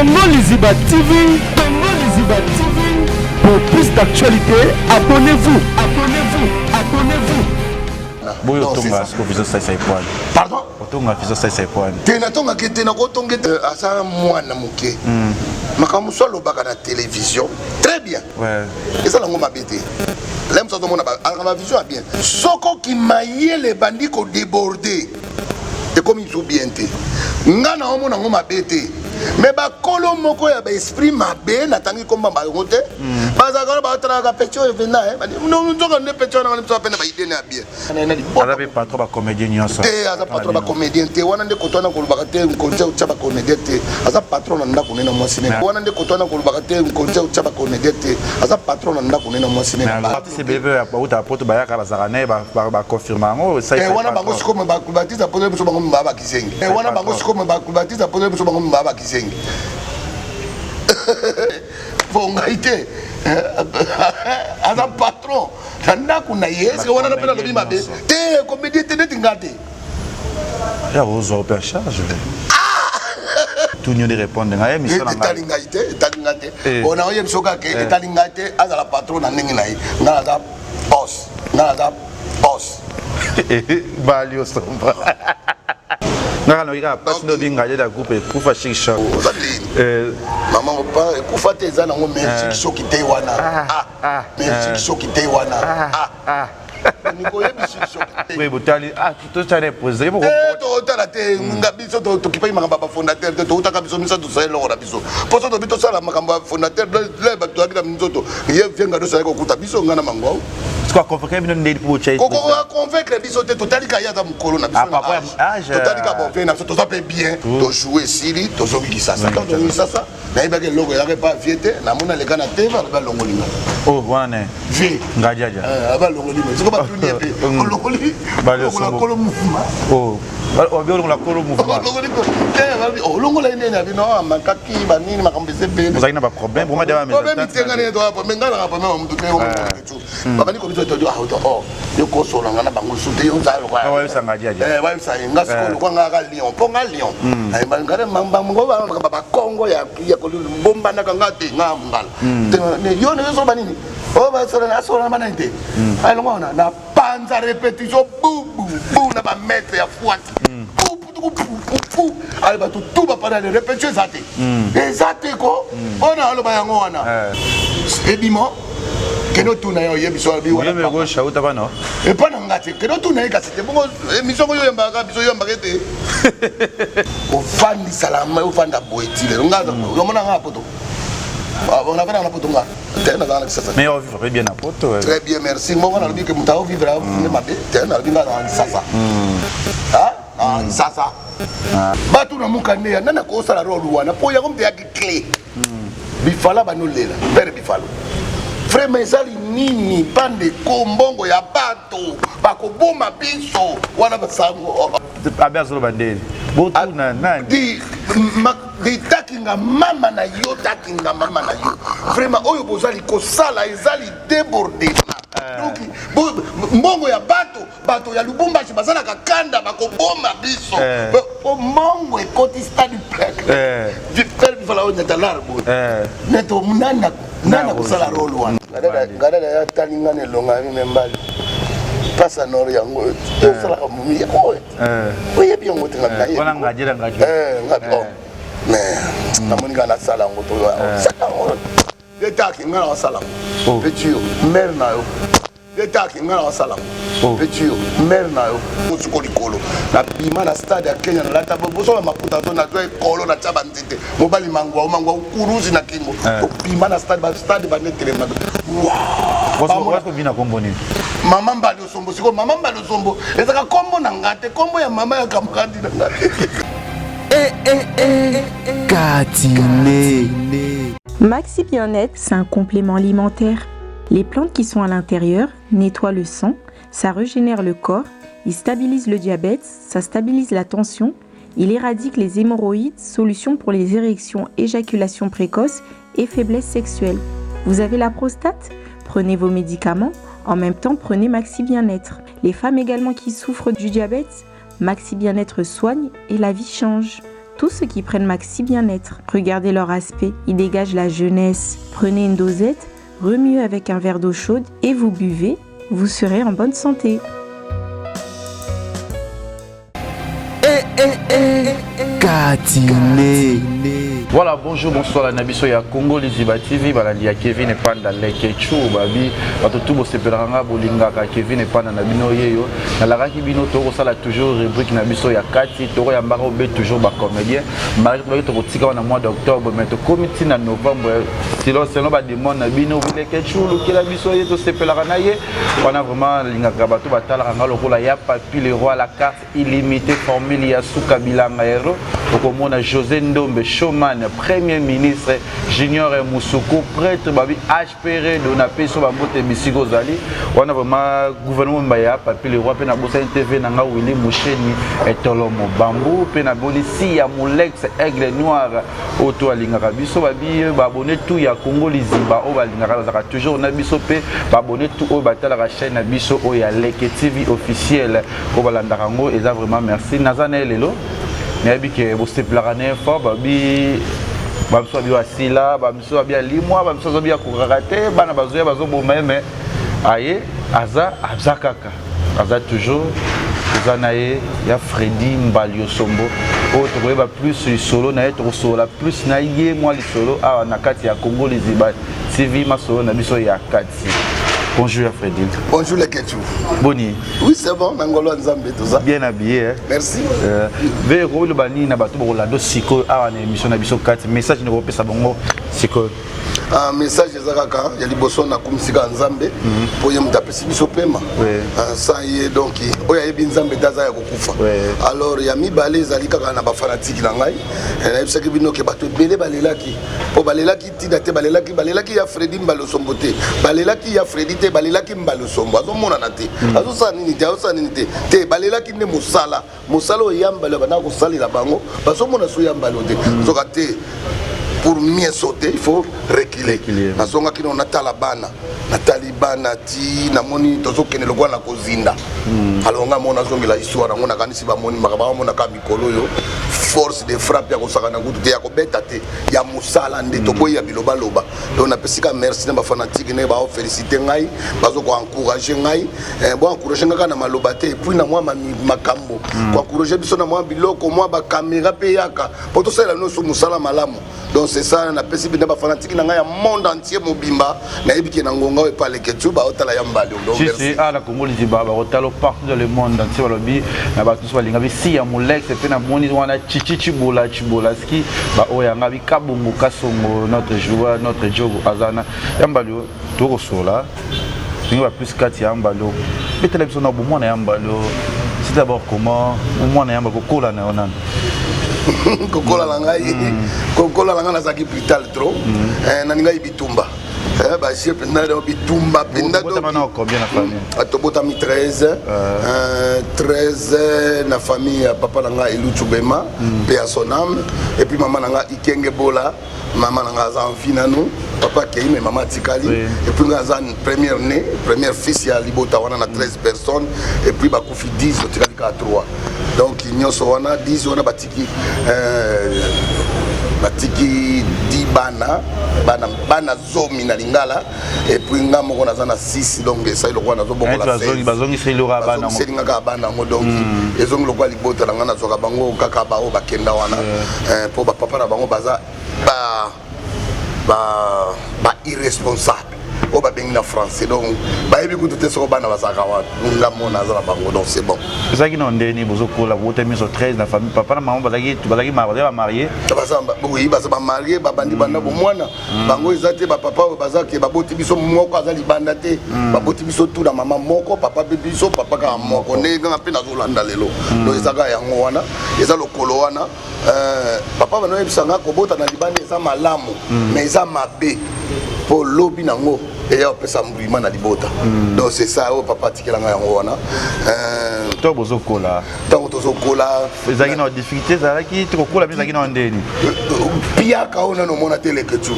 Congo Liziba TV, Congo Liziba TV. Pour plus d'actualités, abonnez-vous, abonnez-vous, abonnez-vous. Boyo tonga siko biso sai sai poani. Pardon? Otonga biso sai sai poani. Te na tonga ke te na ko tonga te euh, asa mwana moke. Mm. Makambo mosusu alobaka na télévision très bien. Ouais. Ezala ngo mabe te. Lem soto mona ba alaka ba vision ya bien. Soko ki mayele bandi ko déborder. Ekomi zu bien te. Nga na omona ngo mabe te. Mais bakolo moko ya ba esprit mabe natangi komba bango te. Mm. Bazalaka wana batalaka petit oyo vena eh. Nzoka nde petit wana biso apena ba idée na ya bien. Aza mpe patron ba comédien nyonso. Te aza patron ba comédien te wana nde koto wana kolobaka te nkonzi otya ba comédien te aza patron na ndako ne na mwasi ne wana nde koto wana kolobaka te nkonzi otya ba comédien te aza patron na ndako ne na mwasi ne. Artiste ebele mpe bauta poto bayaka bazalaka naye baconfirme yango. Wana bango sikoyo batisa poto biso bango baa bakizengi. Wana bango sikoyo batisa poto biso bango baa bakizengi. Po ngai te aza patron na ndako na ye eske wana mpe nalobi mabe te komedie te neti nga te ya ozwa mpe charge tuni yo nde répondre ngai émission na ngai etali ngai te etali ngai te eh. ona oyebi soki ake eh. etali ngai te azala patron na ndenge na ye ngai naza boss ngai naza boss bali osomba ngaka noki kaka mpasi nde obinga ye na groupe ekufa chic choc oza nini mama opa ekufa te eza nango mais chic choc te wana ah. ah. mais chic choc te wana ah nikoyebisi soki botali ah totala président eh, totala te nga biso tokipaki makambo ya bafondateur te toutaka biso misato tosala eloko na biso mpo so tobi tosala makambo ya fondateur le bato toyaki na minzoto ye vienga tosalaki kokuta biso nga na mangwau aconvaincre bino ndeni mpo botya aconvaincre biso te totali ka ye aza mokolo na biso ah, totali ka bonvie na biso toza mpe bien tojoue esili tozongi kisasa tozongi kisasa nayebaki eloko eyaka epa vie te namoni aleka na tv alobi alongoli nga oh wana vie ngadiadia eh, alobi alongoli nga soko batuni ye mpe hmm. olongoli olongola kolo mouvement oh. obi olongola kolo mouvement olongoli te olongola ye nini abi no amakaki banini makambo eza ebele ozalaki na baproblème problème te nga nini toa problème nga nanga problème ya motu te hmm. babandi kobiso todio ah oh yo kosola nga na bango lisusu te yo oza lokola wayebisa nga dia eh wayebisa ye nga sikoyo lokola nga ka lion mpo nga lion hmm. eh, ngare bango ba bakongo ya ya kolombanaka nga te nga mongala hmm. yo na yo soba nini o oh, basola na sola na banani te alongo hmm. wana na panza répétition bu bu bu na ba maître ya fuati pu ale bato tu bapana le répétition eza te eza te ko oyo na aloba yango wana eh. ebima kende otuna ye oyebi so alobi wana epa na nga te kende otuna ye kasi te bongo émission ngo yo oyambaka biso oyambaka ete ofandisa la ofanda boye ti lelo nga omona nga na poto nafandaka na poto nga te nazala na kisasa mais ovivre mpe bien na poto très bien merci mbongo nalobi ke moto aovivre aovivre mabe te nalobi nga na kisasa na kisasa bato na mokanda ya nani akosala role wana mpo yango moto eyaki clé bifala banolela pere bifalo vraiment ezali nini bandeko mbongo ya bato bakoboma biso wana basango abe azoloba ndeni botuna nani takinga mama na yo takinga mama na yo vraiment oyo bozali kosala ezali débordement eh. donc mbongo ya bato bato ya lubumbashi bazalaka kanda bakoboma biso eh. po mbongo ekoti stade plein eh. pere bifala oyo neta lar boye eh. neto nani akosala role wana ngadada ya tali nga na elonga ya mime mbali pasa nord yango tosalaka momi yango oyebi yango te ngabi oh. mais namoni nga nasala yango tosala yango etaki nga na osala yango petit yo mare na yo etaki ngai nakosala oh. petit yo mare na yo mosuko likolo nabima na stade ya kenya nalata bosola maputa to nazwa ekolo natya banzete mobali mangwa mangwa kuruzi na kingo eh. tobima na stade bastade bande etelemaka bina kombo nini mama mbali osombo sikoyo mama mbali osombo ezaka kombo na nga te kombo ya mama ya kamaradi na nga te eh, eh, eh, Katine. Maxi Bien-être, c'est un complément alimentaire. Les plantes qui sont à l'intérieur nettoient le sang, ça régénère le corps, il stabilise le diabète, ça stabilise la tension, il éradique les hémorroïdes, solution pour les érections, éjaculation précoce et faiblesse sexuelle. Vous avez la prostate Prenez vos médicaments, en même temps prenez Maxi Bien-être. Les femmes également qui souffrent du diabète, Maxi Bien-être soigne et la vie change. Tous ceux qui prennent Maxi Bien-être, regardez leur aspect, ils dégagent la jeunesse. Prenez une dosette, remuez avec un verre d'eau chaude et vous buvez, vous serez en bonne santé. Eh, eh, eh, Katine. Voilà, bonjour, bonsoir, na biso ya Congo Liziba TV, balandi ya Kevin Epanda Leke Chu, babi, bato tout bosepelaka nga bolingaka Kevin Epanda na bino yeyo, nalakaki bino tokosala toujours rubrique na biso ya kati, tokoyambaka obe toujours ba comédien, malgré tobaki tokotika wana mois d'octobre, mais tokomi ti na novembre, selon selon ba demande na bino, Leke Chu lukela biso ye tosepelaka na ye, wana vraiment nalingaka bato batalaka nga lokola ya Papi le roi la carte illimité formule ya suka bilanga hero okomona José Ndombe showman premier ministre junior Musuku prêtre babi HPR dona peso bambote bisika ozali wana vraiment gouvernement mobimba ya Papi le roi mpe nabosani TV na nga Willy Musheni etolomo bambu mpe naboni si ya Mulex aigle noir oyo to alingaka biso babi baabonne tout ya Congo Liziba oyo balingaka bazalaka toujours na biso mpe baabonne tout oyo batalaka chaîne na biso oyo ya Leke TV officiel oyo balandaka yango eza vraiment merci naza na ye lelo nayebi ke bosepelaka na ye fort babi bamisu babi asila bamisu babi alimwa bamisu azobi akokaka te bana bazoya bazoboma ye mais aye aza aza kaka aza toujours toza na ye ya Freddy Mbaliosombo oyo tokoyeba plus lisolo na ye tokosolola plus na ye mwa lisolo awa na kati ya Congo Liziba TV masolo na biso ya kati. Bonjour ya Freddy. Bonjour les Ketchou. Boni. Oui, c'est bon, Nangolo Nzambe tout ça. Bien habillé. Hein? Merci. Euh, veye koloba nini na bato bokolanda sikoyo awa na émission na biso kati message nini okopesa bango sikoyo? Ah, message eza kaka ya liboso nakumisi kaka nzambe mpo ye moto apesi biso pema ah, sans ye donc oyo ayebi nzambe te aza ya kokufa alors ya mibale ezali kaka na bafanatike na ngai eh, nayebisaki bino ke bato ebele balelaki mpo balelaki ntina te balelaki balelaki ya fredi mbalosombo te balelaki ya fredi te balelaki mbalosombo azomonana te hmm. azosala nini te azosala nini te te balelaki nde mosala mosala oyo yambalo bandaka kosalela bango bazomona so yambalo te hmm. nzoka te pour mieux sauter il faut reculer nazongaki no natala bana natali bana ti namoni tozokende lokola na kozinda hmm. alors nga mona nazongela histoire yango nakanisi bamoni makambo bamonaka mikolo oyo force de frappe ya kosakana kutu te ya kobeta te ya mosala nde mm. toboyi ya bilobaloba donc napesi ka merci na bafanatike ndenge baofélicité ngai bazo koencourage ngai eh, boencourage ngai kaka na maloba te epuis na mwa makambo mm. koencourage biso na mwa biloko mwa bakamera mpe yaka mpo tosalela nyonso mosala malamu donc c'est ça napesi mpenza bafanatike na ngai ya monde entier mobimba nayebi ke na ngonga oyo epa leketu baotala ya mbali donc si si ah na Congo liziba bakotala partout dans le monde entier balobi na bato nyonso balinga bisi ya molex mpe namoni wana chichi chibola chibolaski baoyo yanga bikabongo kasongo notre joueur notre jogo aza na ya mbali oyo tokosola ndenge ba plus kati ya mbali oyo betela biso na bomwana ya mbali oyo c'est d'abord comment omwana ya mbali kokola na yo nanu kokola na ngai hmm. kokola na ngai nazalaki brutal trop hmm. eh, nalingaki bitumba eh, baje mpenza bitumba mpenza hmm. tobotami 13 13 eh, na famille ya papa na ngai elu chubema mpe ya son âme et puis mama na ngai ikenge bola mama na ngai aza en vie nanu papa akei mais mama atikali oui. et puis ngai aza première né première fils ya libota wana na 13 personnes et puis bakufi 10 otikali kaka 3 donc nyonso wana 10 wana batiki euh, batiki 10 bana bana bana zomi na lingala et puis nga moko naza na 6 donc esali lokola nazobokola bazongiseli nga kaka bana yango donc hmm. ezongi lokola libota na nga nazwaka bango kaka baoyo bakenda wana mpo eh, bapapa na bango baza ba ba ba irresponsable oyo babengi na français donc bayebi kutu te soko bana bazalaka wapi nga mona aza na bango donc c'est bon ezalaki na ndeni bozokola bobota miso 13 na famille papa na mama bazalaki bazalaki bamarie oui baza bamarie babandi banda mm. bomwana mm. bango eza te bapapa oyo baza ke baboti biso moko aza libanda te mm. baboti biso tu na mama moko papa mpe biso papa kaka moko ndenge kaka mpe nazolanda lelo donc eza kaka yango wana eza lokolo wana euh, papa banoyebisa nga kobota na libanda eza malamu mais eza mabe mpo lobi nango. Eya opesa embrouillement na libota. Donc c'est ça oyo papa atikelanga yango wana. To bozokola? Ntango tozokola. Ezalaki na difficulté, ezalaki te kokola mpe ezalaki na ndeni? Piaka oyo nano omona te, leketu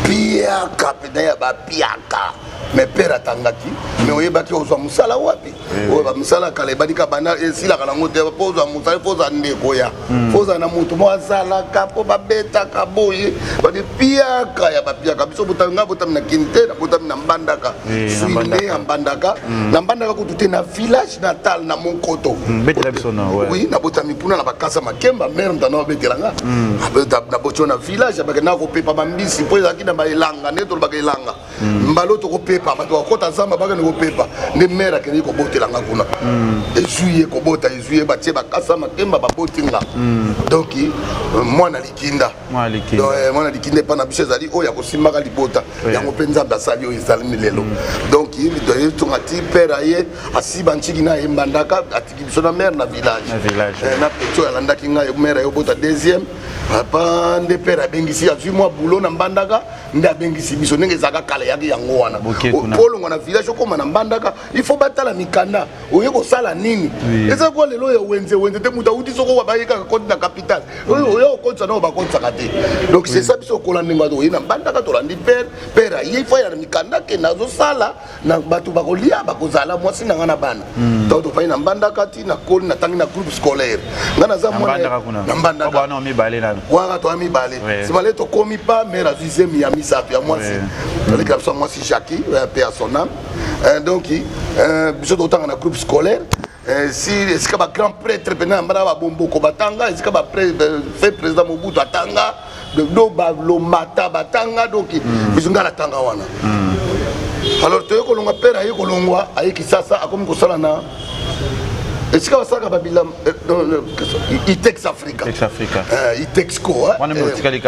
piaka mpena ya bapiaka. Mais père atangaki, mais oyebaki ozwa mosala wapi? Oyo bamisala kala ebandika banda esilaka nango te. Mpo ozwa mosala, mpo ozwa ndeko ya fo ozala na motu mo azalaka mpo babetaka boye badi piaka ya bapiaka. Biso nga botami na Kini te, nabotami na Mbandaka. Suis né ya Mbandaka, na Mbandaka kutu te, na village natal na Monkoto. Betela biso na. Oui, nabotami kuna na bakasa Makemba. Mare moto ana obetelanga, naboti na village, bakendaka kopepa bambisi mpo ezalaki na baelanga, nde tolobaka elanga. Mbala oyo tokopepa, bato bakota zamba, bakende kopepa, nde mare akendeki kobotelanga kuna. Ezwi ye kobota, ezwi ye, batie bakasa Makemba, baboti nga. Donc mwana likinda, mwana likinda epa na biso ezali oyo akosimbaka libota yango mpe Nzambe asali oyo ezalami lelo. Donc tonga ti père aye asiba ntiki na ye Mbandaka, atiki biso na mare na village na petit oyo alandaki ngai. Mare aye obota deuxième papa, nde père abengisi, azwi mwa boulot na Mbandaka, nde abengisi biso. Ndenge ezalaka kala, eyaki yango wana. Olongwa na village, okóma na Mbandaka, il faut batala mikanda oye kosala nini. Eza kwa lelo ya wenze wenze te. Moto awuti soko baye kaka koti na capitale, oyo oya kokotisa nao bakotisaka te. Donc c'est ça, biso okola ndenge wana, oye na Mbandaka, tolandi père. Père aye, il faut ya na mikanda, kende azosala na bato bakolia, bakozala mwasi na nga na bana. Donc tofai na Mbandaka ti nakoli, natangi na groupe scolaire. Nga naza na Mbandaka wana, toya mibale. Nsima le tokomi pa mare, azwi zemi ya misato ya mwasi, alekela biso ya mwasi Jacki, pe ya son âme. Donc biso totanga na groupe scolaire si esika bagrand prêtre mpena ya Mbandaka, babomboko batanga, esika fait président Mobutu atanga, do balomata batanga. Donc biso, ngai natanga wana. Alors toye kolongwa, père aye kolongwa, aye Kisasa, akomi kosala na esika basalaka babila Itex Africa. Itexco. Otikali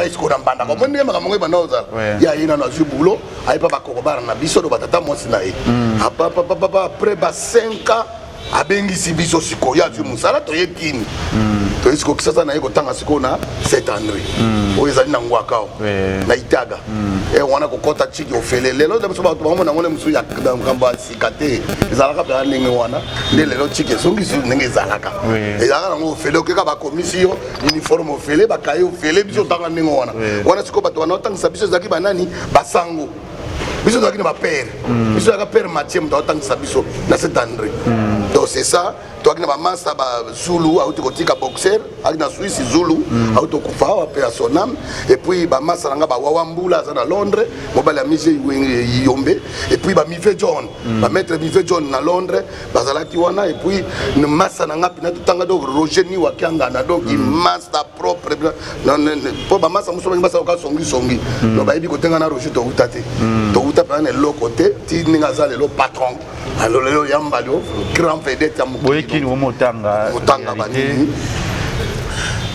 sikoyo na Mbandaka. Omoni ndenge makambo ngo ebanda ozala. Ye aye nano, azwi boulot, aye mpa bakoko bana na biso, do batata mwasi na ye. Apapapapa, après ba 5 ans, abengisi biso sikoyo, azwi mosala, toye Kini. Toye sikoyo Kisasa, na ye kotanga sikoyo na Saint André oyo ezali na Ngwakao, na Itaga. E wana kokɔta tiki ofele. Lelo biso bato bango nango nde mosusu ya makambo ya sika te, ezalaka mpenza ndenge wana. Nde lelo tiki ezongisi ndenge ezalaka, ezalaka nango ofele. Okeka, bakomisi yo uniforme ofele, bakaye ofele. Biso otanga ndenge wana wana. Sikoyo bato wana otangisa biso ezalaki banani? Basango. Biso tozalaki na bapère, biso ezalaka père Mathieu moto aotangisa biso na Saint André. Donc c'est ça, toyaki na bamasa bazulu, auti kotika boxer, aki na Suisse, Zulu auti okufa awa, pe ya son âme. Et puis bamasa na nga bawawa mbula, aza na Londres, mobali ya Mise Yombe. Et puis bamive John, bamaître Mive John na Londres, bazalaki wana. Et puis masa na nga mpena totanga, donc Roger Niwakiangana, donc masa propre mpo bamasa mosusu bangi basala oka songisongi. Donc bayebi kotenga na Roger, touta te, touta mpena na eloko te, ti ndenge aza lelo patron. Alors lelo yambali o grand vedette ya mokili. Motanga. Motanga banini.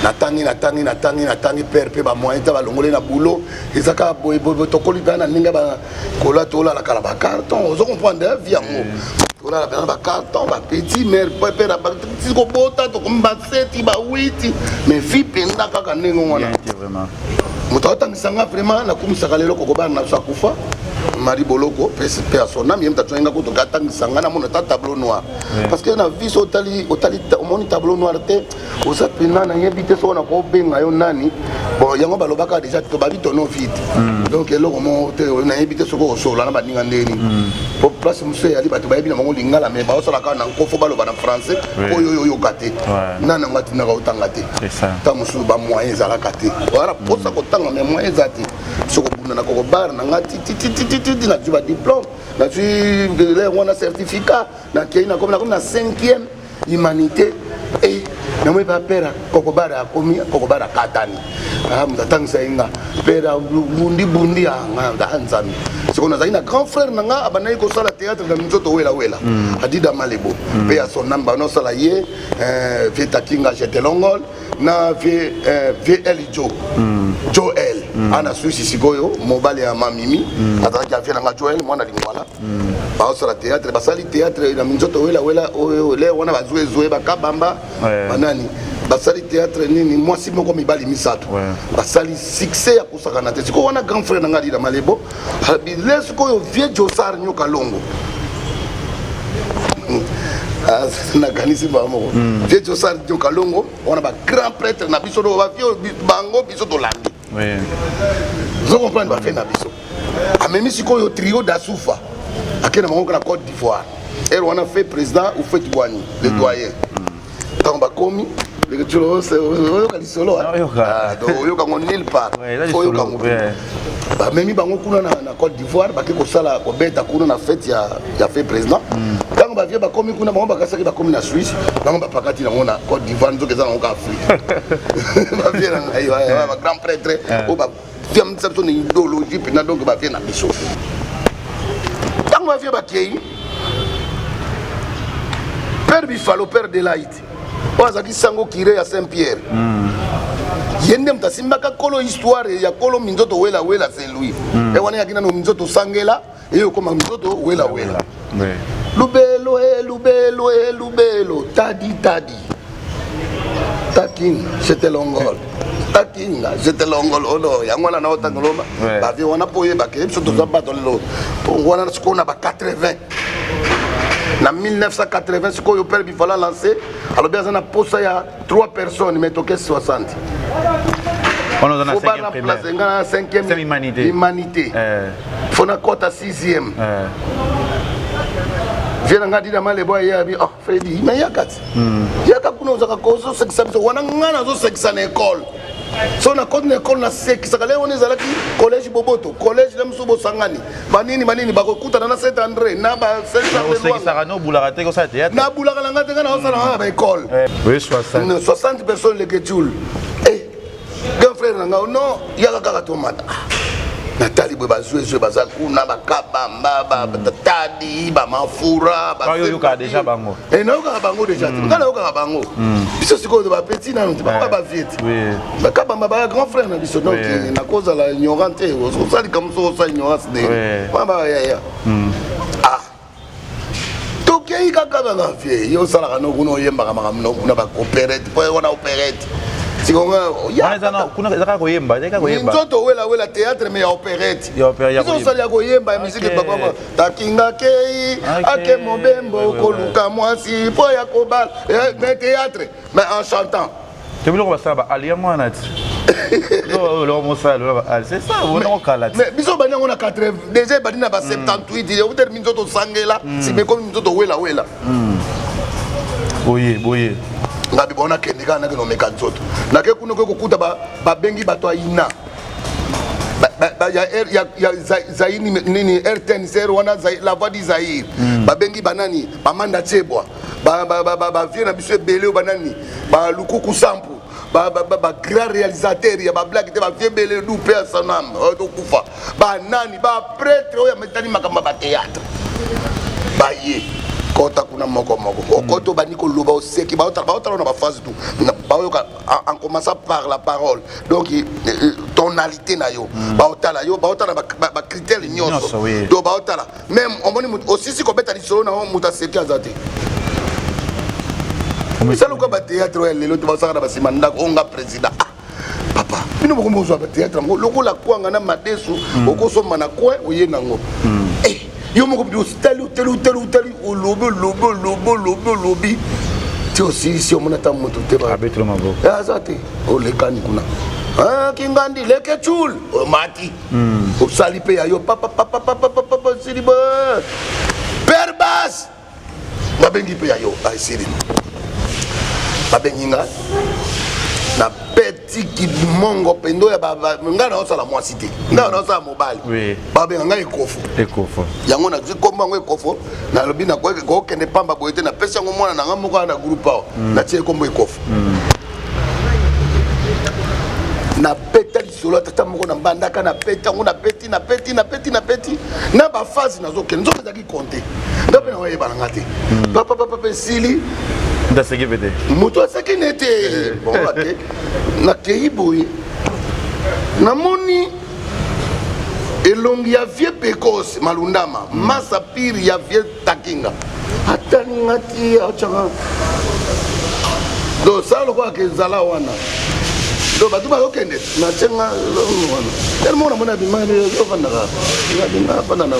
Natangi, natangi, natangi, natangi. Père mpe bamoyen te, balongoli na boulot. Eza kaka boyeboye. Tokoli mpenza na ndenge kola, tolalaka na bacarton. Ozo comprendre vie yango, tolala mpenza na bacarton, bapetit mare père ti kobota, tokomi baseti bawiti, mais vie mpenza kaka ndenge wana. Moto aotangisa nga vraiment, nakumisaka lelo kokobana na biso akufa, Marie Boloko, mpe ya son âme. Ye moto ationgi nga kutu, atangisa nga namona ta tableau noir, parce que na vie so otali, otali, omoni tableau noir te, oza mpena nayebi te soko nakobenga yo nani. Bon, yango balobaka déjà, tobabi tonneau vide. Donc eloko moko te, nayebi te soki osola na baninga ndeni po place mosusu eyali bato bayebi na bango lingala, mais baosala kaka na nkofo, baloba na français oyo oyo oyoka te. Nani yango atindaka otanga te? Ta mosusu bamoyen ezalaka te, wana mposa kotanga, mais moyen eza te. Soki obunda na kokobare na nga tititititi, nazwi badiplôme, nazwi lere wana certificat, nakei, nakomi na cinquième humanité e namoni mpe père kokobara akomi kokobara, akatani moto atangisa ye nga. Père bundi bundi anga Nzambe. Sikoyo nazalaki na grand frère na nga, abandaki kosala théâtre na minzoto welawela, Adida Malebo, mpe ya son âme. Banda osala ye vie Takinga Jetelongol na vie El Jo Joel ana Suisse. Sikoyo mobali ya Mamimi azalaki avie na nga Joel, mwana Lingwala. Baosala théâtre, basali théâtre na minzoto welawela oyo. Le wana bazwe ezwe bakabamba banani. Basali théâtre nini, mwasi moko mibali misato. Basali succès ya kosakana te. Sikoyo wana grand frère na ngai Alida Malebo bile sikoyo vieux Josar Nyoka Longo. Ah, nakanisi bango moko vieux Josar Nyoka Longo wana, ba grand prêtre na biso, ba vieux bango biso tolandi. Ozo comprendre, bafe na biso amemi sikoyo trio dasufa, ake na bango na Côte d'Ivoire. Ere wana fait président Houphouët Boigny, le doyen. Ntango bakomi, oyoka lisolo, oyoka ngo nulle part, oyoka ngo. Bamemi bango kuna na Côte d'Ivoire, bake kosala kobeta kuna na fête ya fait président. Ntango ba vieux bakomi kuna, bango bakasaki bakomi na Suisse, bango bapakati nango na Côte d'Ivoire, nzoka eza nango ka Afrique. Ba vieux na ngai, ba grand prêtre oyo bafiamisa biso na idéologie mpena. Donc ba vieux na biso, ntango ba vieux bakei, père Bifalo, père de Light, oyo azalaki sango curé ya Saint Pierre, ye nde moto asimbaka kolo histoire ya kolo minzoto wela wela. C'est lui. E wana eyaki nano minzoto osangela, eye okoma minzoto wela wela. Lubelo e lubelo e lubelo, tadi tadi takinga jete longol, takinga jete longol ono. Yango wana na otanga loma ba vieux wana mpo oyebake biso toza bato lelo wana. Sikoyo na ba 80, na 1980, sikoyo père Bifala lancé, alobi aza na posa ya 3 personnes, mais toke 60. On est dans la cinquième primaire. Nga na 5e humanité. Humanité. Fo nakɔta 6e. Vieux na nga Dida Malebo aye, abi: "Oh Fredi, mais yaka ti, yaka kuna, ozaka kozosekisa biso." Wana nga nazosekisa na ekole. So nakoti na ekole, nasekisaka. Le wana ezalaki collège Boboto, collège na mosusu bosangani banini banini, bakokutana na Saint André na ba Osekisaka, no obulaka te kosala théâtre? Nabulaka na nga te, nga naosala nga na baekole. Oui, 60. 60 personnes, leketule grand frère na nga: "Non, yaka kaka, tomata." Natali boye, bazwezwe baza kuna, bakabamba, batadi, bamafura. Oyokaka déjà bango? Nayokaka bango déjà te, nga nayokaka bango. Biso sikoyo bapeti nano te, bango ba vieux te, bakabamba baya grand frère na biso. Donc nakozala ignorant te, osalika mosu osala ignorance nde wana bayaya. Ah, tokei kaka kaka, vieux, yo osalaka no kuna, oyembaka makambo no kuna, baopérette, mpo wana opérette. Kuna eza kaka koyemba, eza kaka koyemba. Nzoto welawela, théâtre mais ya opérette. Ya opéra, ya biso osali ya koyemba, ya musique. Bakoma takinga kei ake mobembo koluka mwasi mpo ya kobala. Mais théâtre, mais en chantant. Te, biloko basala ba ali yango wana ti biloko mosala lola baali, c'est ça, bonako kala ti. Mais biso bandi yango na 80 déjà, ebandi na ba 78, peut-être minzoto osangela, nsima ekomi minzoto welawela. Boye boye. Ngabi bona nakende kaka, nakende omeka nzoto. Nake kuna, okoki kokuta babengi bato ya ina ya Zaini nini, RTNCR wana, La Voix du Zaïre. Babengi banani, bamanda Tiebwa, ba vieux na biso ebele oyo, banani, balukuku sampu, ba grand réalisateur ya ba blague te, ba vieux ebele du mpe ya sanam oyo tokufa, banani, ba prêtre oyo ametani makambo ya ba théâtre. Baye kota kuna moko moko, okota, obandi koloba, oseki, baotala na ba phase tout. Baoyoka en commençant par la parole, donc tonalité na yo, baotala yo, baotala ba critère nyonso. Donc baotala même omoni osisi kobeta lisolo na yo, moto aseki aza te. Esaluka ba théâtre oyo ya lelo te, basaka na basima ndako onga président. Ah papa, bino bokomi kozwa ba théâtre yango lokola kwanga na madesu, okosomba na coin, oye nango. Eh, yo moko bi otali, otali, otali, otali, olobi, olobi, olobi, olobi, olobi ti osilisi, omona ata moto te. Abetelo maboko. Aza te. Olekani kuna. Ah, kingandi lekechul, omati, osali mpe ya yo papapapapapapa, osili ba père bas, babengi mpe ya yo, esili, babengi nga na petiki mongo pendo ya ngai naosala mwasi te, ngai naosala mobali. Babenga ngai Ekofo. Ekofo. Yango nazwi kombo yango Ekofo. Nalobi nakokende pamba boye te, napesi yango mwana na ngai moko awa na groupe awa, natie kombo Ekofo. Nabeta lisolo ya tata moko na mbandaka, nabeti yango, nabeti, nabeti, nabeti, nabeti na ba phase, nazokende, nzoka ezalaki compte nga mpe naoyeba na nga te. Papapapa, esili. Moto aseki mpe te. Moto aseki ne te. Bon, ake nakei boye, namoni elongi ya vieux Pekos Malundama, masa pire ya vieux Takinga, atalinga ti atyaka. Donc sala lokola ke zala wana. Donc bato bazokende na tienga wana. Tellement namoni abima ofandaka abima afanda na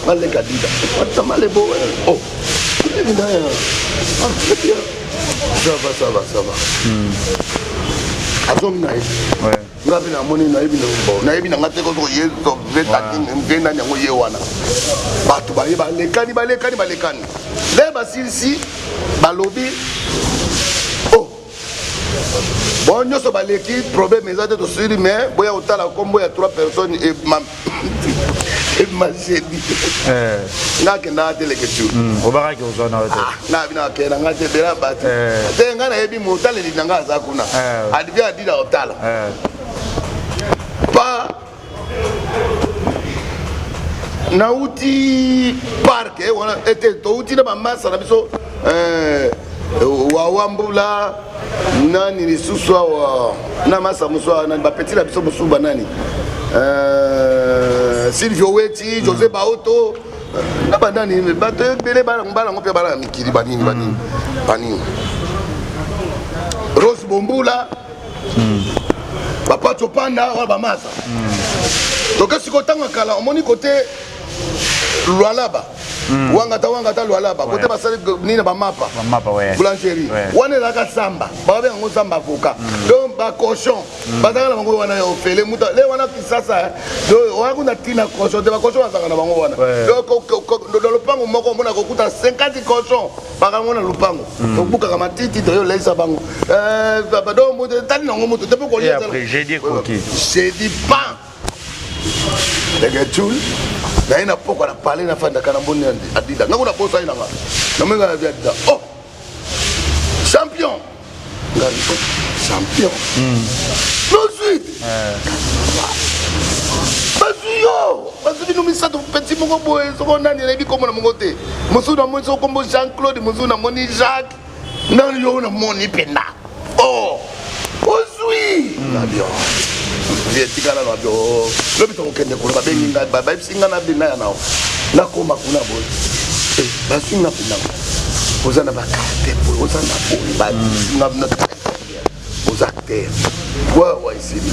maleka dida. Wata malebo. Oh. Ah, ça va, ça va, ça va. Azongi na ye. Nga mpe namoni nayebi nayebi na nga te koko ye mpe nani yango ye wana. Bato baye balekani balekani balekani. Nde basilisi balobi oh bon nyonso baleki problème eza te tosili mais boya kotala nkombo ya trois personnes ebima jeudi eh. nga akendaka te leketio hmm, obakaki ozwa na yo te ah, nga bino akenda nga te bela bato eh. te nga nayebi motaleli na nga aza kuna eh. adibi adila otala pa nauti park wana ete touti na bamasa na biso wawa mbula nani lisusu awa na masa mosusu awa nani bapeti na biso mosusu banani euh, silvio weti josé baoto na banani bato ebele balango mpe bana ya mikili banini banini banini rose bombula bapaco panda wana bamasa toke sikoyo ntango ya kala omoni kote lwalaba mm. wangata wangata lwalaba kote basali nini bamapa boulangerie wana ezalaka samba babenga yango samba avocat mm. donc bacochon mm. bazalaka na bango wana ya ofele muta le wana kisasa donc wana kuna ntina cochon te bacochon bazalaka na bango wana donc na lopango moko omona kokuta 50 cochon bakango na lopango tobukaka matiti toyoleisa bango euh, donc tali nango moto te mpo kolia jeudi pan ndenge jul naye na pokwa na pale nafandaka na mboni adida nga kuna bosani na nga namoni nga na vi adida oh champion nga oh, champion mm. nozwi eh. bazwi yo bazwi bino misato peti moko boye soko nani nayebi kombo na mongo te mosusu namoni soko kombo jean claude mosusu namoni jacques nani yo namoni mpenza oh ozwi nabio etikala na bio oh. lobi tokokende kuna babengi ngai bayebisi ngai na ya nao nakoma kuna boye eh, bazwi nga mpenza oza na bakarte boye oza na boye bazwi oza acteur wawa esili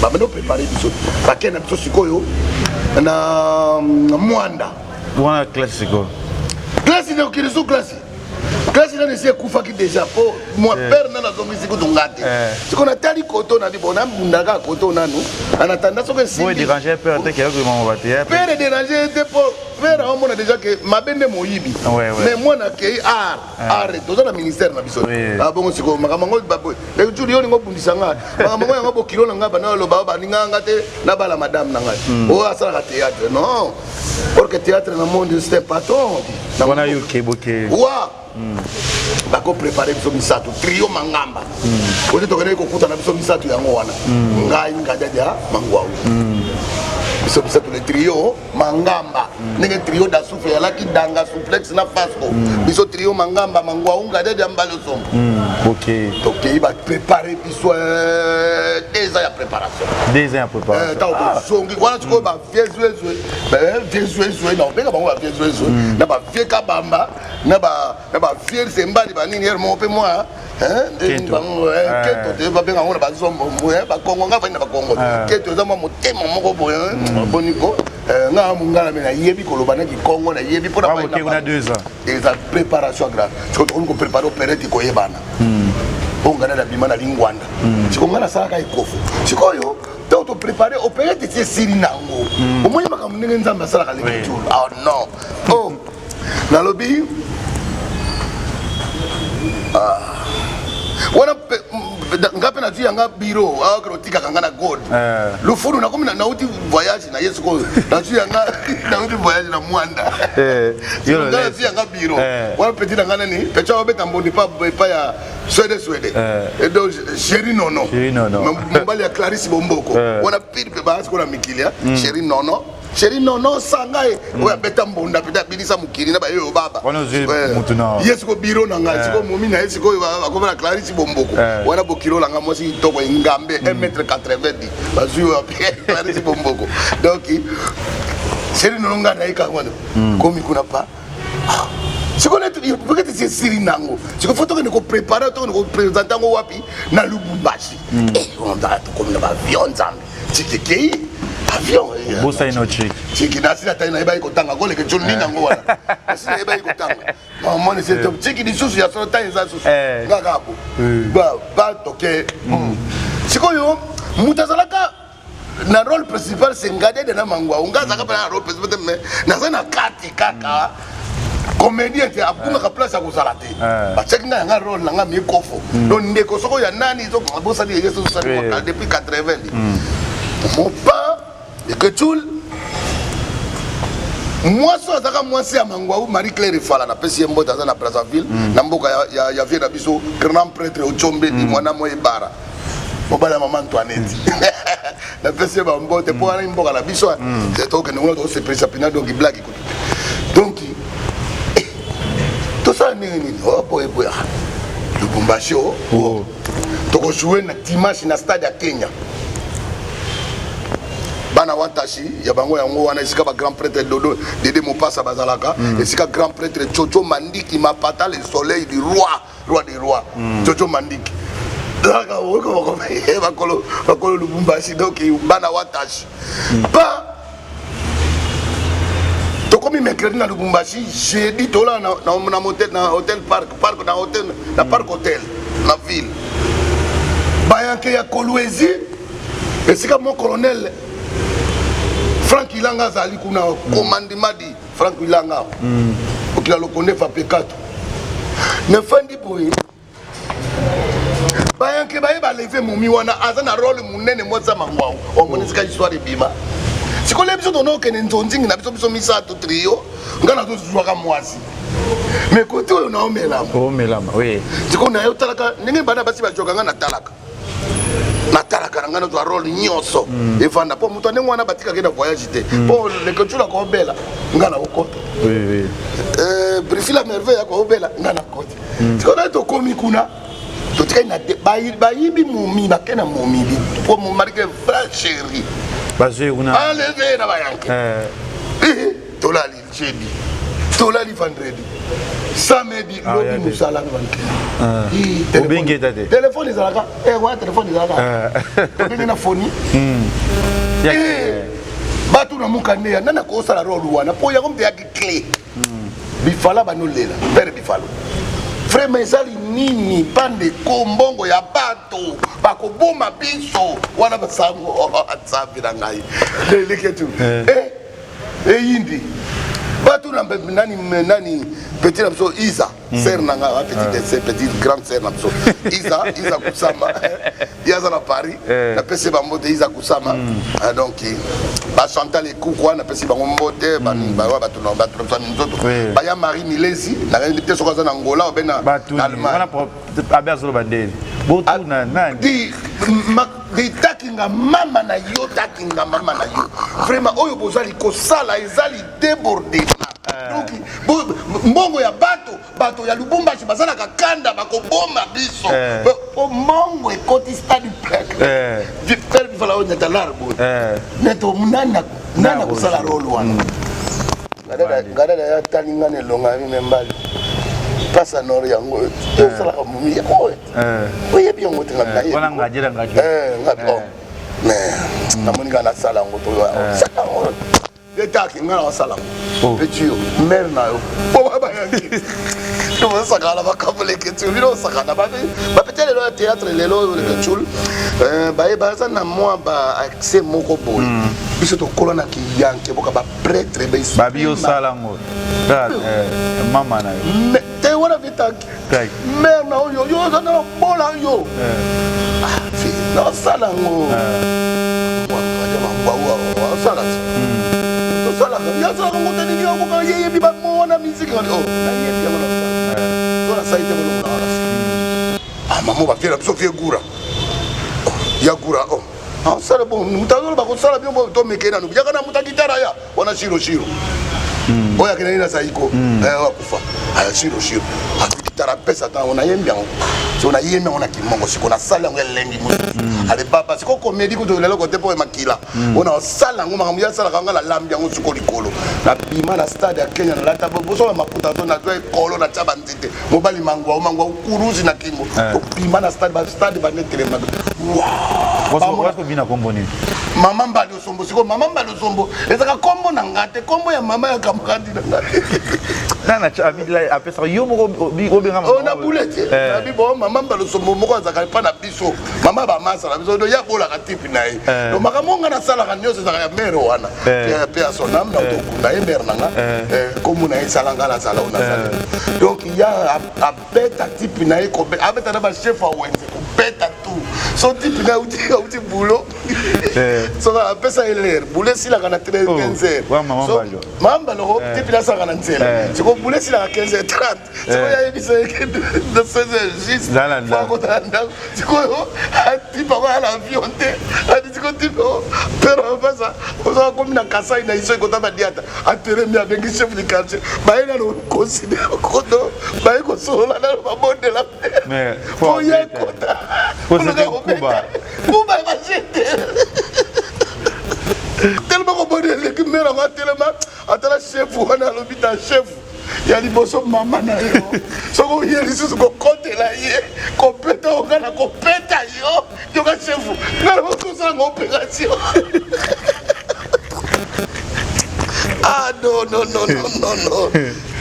babandi oprépare biso bakei na biso sikoyo na mwanda wana classe sikoyo classe na okilisu classe classe nani esi ekufaki déjà po moi eh. père nani azongisi kutu nga te eh. sikoyo natali koto nabi bon nabunda kaka koto nanu en attendant soki esimbi père te père edérange te po père aomona déjà ke mabe nde moyibi mais mwana akei art art toza na ministère na biso ah, bongo sikoyo makambo yango ejuri yo olingi obundisa nga makambo yango yango bokilo na ngai bana oloba baninga nga te nabala madame na ngai hmm. oyo asalaka théâtre non or que théâtre na monde c'est un patron wana yo keboke wa hmm. bako prépare biso misato trio mangamba hmm. ote tokendeki kokutana biso misato yango wana ngai ngadiadia mangwau biso misato le trio mangamba ndenge trio da souffle alaki danga souplex na fasco biso trio mangamba mangwau ngadiadia mbali osombo tokei baprépare biso euh, deux ans ya préparation deux ans ya préparation ntango euh, tozongi wana sikoyo bavie zwezwe vie zwezwe na obenga bango bavie zwezwe na bavie kabamba na bavie zembali banini ere moko mpe mwa keto te babenga yango na bazombo bakongo nga fandi na bakongo keto eza mwa motema moko boye boniko nga mongala me nayebi koloba na kikongo nayebi mpona eza préparation grave siko tokomi koprépare operete koyebana oyo ngai nabima na lingwanda siko ngai nasalaka ekofo sikoyo ntango toprépare operete ti esili nango omoni makambo ndenge nzambe asalaka leketulu ah non oh nalobi ah. wana nga mpe nazwi yanga biro akende otikaka nga na god eh. lufulu nakomi nauti voyage na ye sikoyo nazwi yanga nauti voyage na mwanda eh, nga nazwi yanga biro eh. wana peti na nga nani peti abeta mbondi epa ya swede swede donc chéri nono mobali ya clarisse bomboko wana pire mpe baasi kona mikili chéri nono Chéri non non sanga ye mm. oyo abeta mbonda mpe abinisa mokili na bayeyo baba eh. ye siko biro na ngai siko eh. momi na ye sikoyo bakomi na clarisse bomboko eh. wana bokilo na ngai mwasi kitoko engambe 1 mètre 90 bazwi oyo clarisse bomboko donc chéri nono ngai naye kaka wana mm. komi kuna pa ah. sikoyo Peut-être esili nango. Sikoyo faut tokende koprépare, tokende koprésente yango wapi? Na Lubumbashi. Tokomi na baavion, Nzambe, tiki ekei avion. Bosani no chiki. Tiki nasi natali, nayebaki kotanga koleke tio nini yango wana, nasi nayebaki kotanga. Omoni se tiki lisusu ya solo, ntango eza susu kaka bo batoke. Sikoyo moto azalaka na rôle principal, c'est Ngadede na Mangwa. Nga azalaka mpe na rôle principal te, mais naza na kati kaka comédien te, abungaka place ya kozala te. Batiaki ngai yanga rôle na nga mikofo. Donc ndeko soko ya nani bosali ye sosali depuis 80 mopa Ekecul. Mwasi oyo azalaka mwasi ya Mangwau, Marie Claire Efala, napesi ye mbote, aza na Brazzaville, na mboka ya vie na biso, grand prêtre Ocombedi, mwana mo ebara mobali ya mama Antoinette. Napesi ye bambote mpo wana mboka na biso tokende kuna, tokosepelisa mpena. Donc blague kutu te. Donc tosala ndenge nini? Boye boye, Lubumbashi o tokojoue na dimanche na stade ya Kenya. Bana Wantashi ya bango yango wana, esika ba grand prêtre Dodo Dede Mopasa bazalaka, esika grand prêtre Chocho Mandiki Mapata, le soleil du roi, roi des rois, Chocho Mandiki bakolo bakolo Lubumbashi. Donc bana Watashi pa tokomi mercredi na Lubumbashi, jeudi tolala na, na, na hotel park park na hotel na Park Hotel na ville bayanke ya Kolwezi, esika mo colonel Frank Ilanga azali kuna, commandement di Frank Ilanga, okila lokonde fapekato. Nafandi boye, bayanke baye baleve momi wana aza na rôle monene, mwasi ya Mangwau. Omoni esika histoire ebima. Sikoyo biso tona okende nzonzingi na biso, biso misato, trio. Nga nazozwaka mwasi, mais kote oyo naomelama. Omelama, oui. Sikoyo naye otalaka ndenge bana basi bazwaka, nga natalaka, natalaka na ngai, nazwa rôle nyonso evanda mpo moto ndenge wana batikaki na voyage te, mpo lekecula koobela, nga na okota. Brifila Merveille akoobela, nga na kota. Sikoyo naye tokomi kuna, totikali na bayibi momi, bake na momi po marike vrai chéri. Bazwi kuna. Enlevé na bayanke. Tolali jeudi, tolali vendredi, samedi, lobi mosala na banke. Obengi eta te? Telefone ezalaka wana, telefone ezalaka, tobengi na foni bato na mokande ya nani akosala rôle wana, mpo yango moto eyaki clé. Bifala banolela pere bifalo, vraiment ezali nini? Bandeko, mbongo ya bato, bakoboma biso wana. Basango, Nzambe na ngai, leleketu eyindi bato na nani nani, petit na biso Isa, sœur na ngai, petite sœur, petite grande sœur na biso Isa, Isa Kusama, ye aza na Paris. Napesi ye bambote, Isa Kusama. Donc bachantal Ekukwa, napesi bango mbote, bato na biso ya minzoto, baya Marie Milesi, nayebi te soki aza na Ngola obe na Allemagne. Abe azoloba ndeni, botuna nani? Takinga mama na yo, takinga mama na yo, vraiment oyo bozali kosala ezali débordement. Donc mbongo ya bato, bato ya Lubumbashi bazalaka kanda, bakoboma biso po mbongo ekoti stade plein. Bifala oyo nyata lar boye neto, nani akosala rôle wana? Ngadada yatali nga na elonga ya mime mbali mpasa nord yango tosalaka momi yango, oyebi yango te. Ngabi, mais namoni kaka nasala yango, tosala yango etaki nga na wasala yango. Petit yo, mare na yo po bayangi osakana makambo. Leketulu, bino osakana bapete lelo ya théâtre lelo oyo. Leketulu, baye baza na mwa ba accès moko boye. Biso tokola na kiyanke boka baprêtre. Babi osala yango, mama na yo. Te, wana vitaki mare na oyo yo oza na bola yo nasala yango, osala tosalaka, yasalaka ngo te. Nini yango kaka yeyebi bamo wana misiki, nayebi yango, nasala to nasali te bolongo na wana. Mamo bavie na biso, vie gura ya gura o asala bon, moto azoloba kosala bino tomeke nanu, yaka na moto akitara ya wana shiro shiro oyo akendaki na Zaiko, akufa aya shiro shiro azwi. Tarapesa ntango nayembi yango, so nayembi yango na kimongo, siko nasali yango elengi mosusu. Ale baba, siko comédie kutu leloko te mpo emakila mpona osala yango makambo ya asalaka nga. Nalambi yango siko likolo, nabima na stade ya Kenya, nalata bosola maputa to nazwa ekolo, natya banzete, mobali mangwa mangwa kuruzi na kingo, tobima na stade, bastade banetelemaka. Bina kombo nini? Mama Mbali Osombo. Sikoyo Mama Mbali Osombo ezaka kombo na nga te, kombo ya mama ya camarade na nga. Nana apesaka yo moko obenga? Na bule te, nabi bo Mama Mbali Osombo moko azalaka epa na biso, mama bamasa na biso, ya bolaka type na ye. Donc makambo nga nasalaka nyonso ezalaka ya mère wana, mpe ya son âme na tokunda ye, mère na nga, kombo na ye esala nga nazala oyo nazala. Donc ya abeta type na ye, abeta na bachef ya wenze, kobeta tout so type na ye auti boulot, soki apesa ye lere, boulot esilaka na 15 heures. Mama Mbaloko, type na asalaka na nzela, siko boulot esilaka 15 heures 30, sikoyo ayebisa ye na 16 heures juste akota na ndako. Sikoyo type ako ya na avion te, adi siko type pere apesa ozaka komi na Kasai na iso ekota badiata, atelemi, abengi chef du quartier, baye nano considère koto, baye kosolola nano, babondela po ye kota kuba ebasete telema kobondela eleki. Mère yango atelema, atala chef wana, alobi ta chef ya liboso, mama na yo, soki oye lisusu kokotela ye, kopeta oka na kopeta yo, yoka chef nga na kosalanga opération. Ah non, non, non, non, non, non,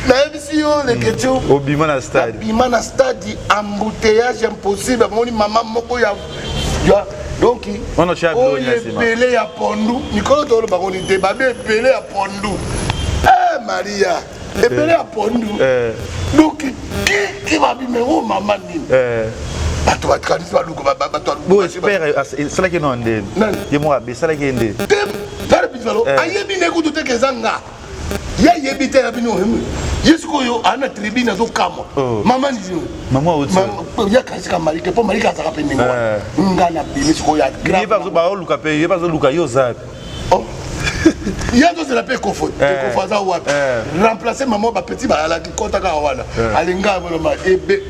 nayebisi yo, leketio. Obima na stade. Bima na stade, embouteillage impossible. Amoni mama moko ya donc oyo ebele ya pondu, mikolo toloba koni te, babe ebele ya pondu, Maria, ebele ya pondu. Donc kiki babimero mama nini, bato bakanisi baluka bato. Bo espère esalaki no nde ye moko abe esalaki ye nde. Te, père Bisalo ayebi nde kutu te ke eza nga. Ye ayebi te ya bino. Ye sikoyo aa na tribune, azokamwa mama nini. Mama. Ya kasika Malike, mpo Malike azalaka mpe ndenge wana. Nga na bimi sikoyo ya ye baoluka mpe, ye bazoluka yo, oza ye azozela mpe ekofo, ekofo aza wapi? Remplace mama, bapeti bayalaki kota kaka wana, alinga boloma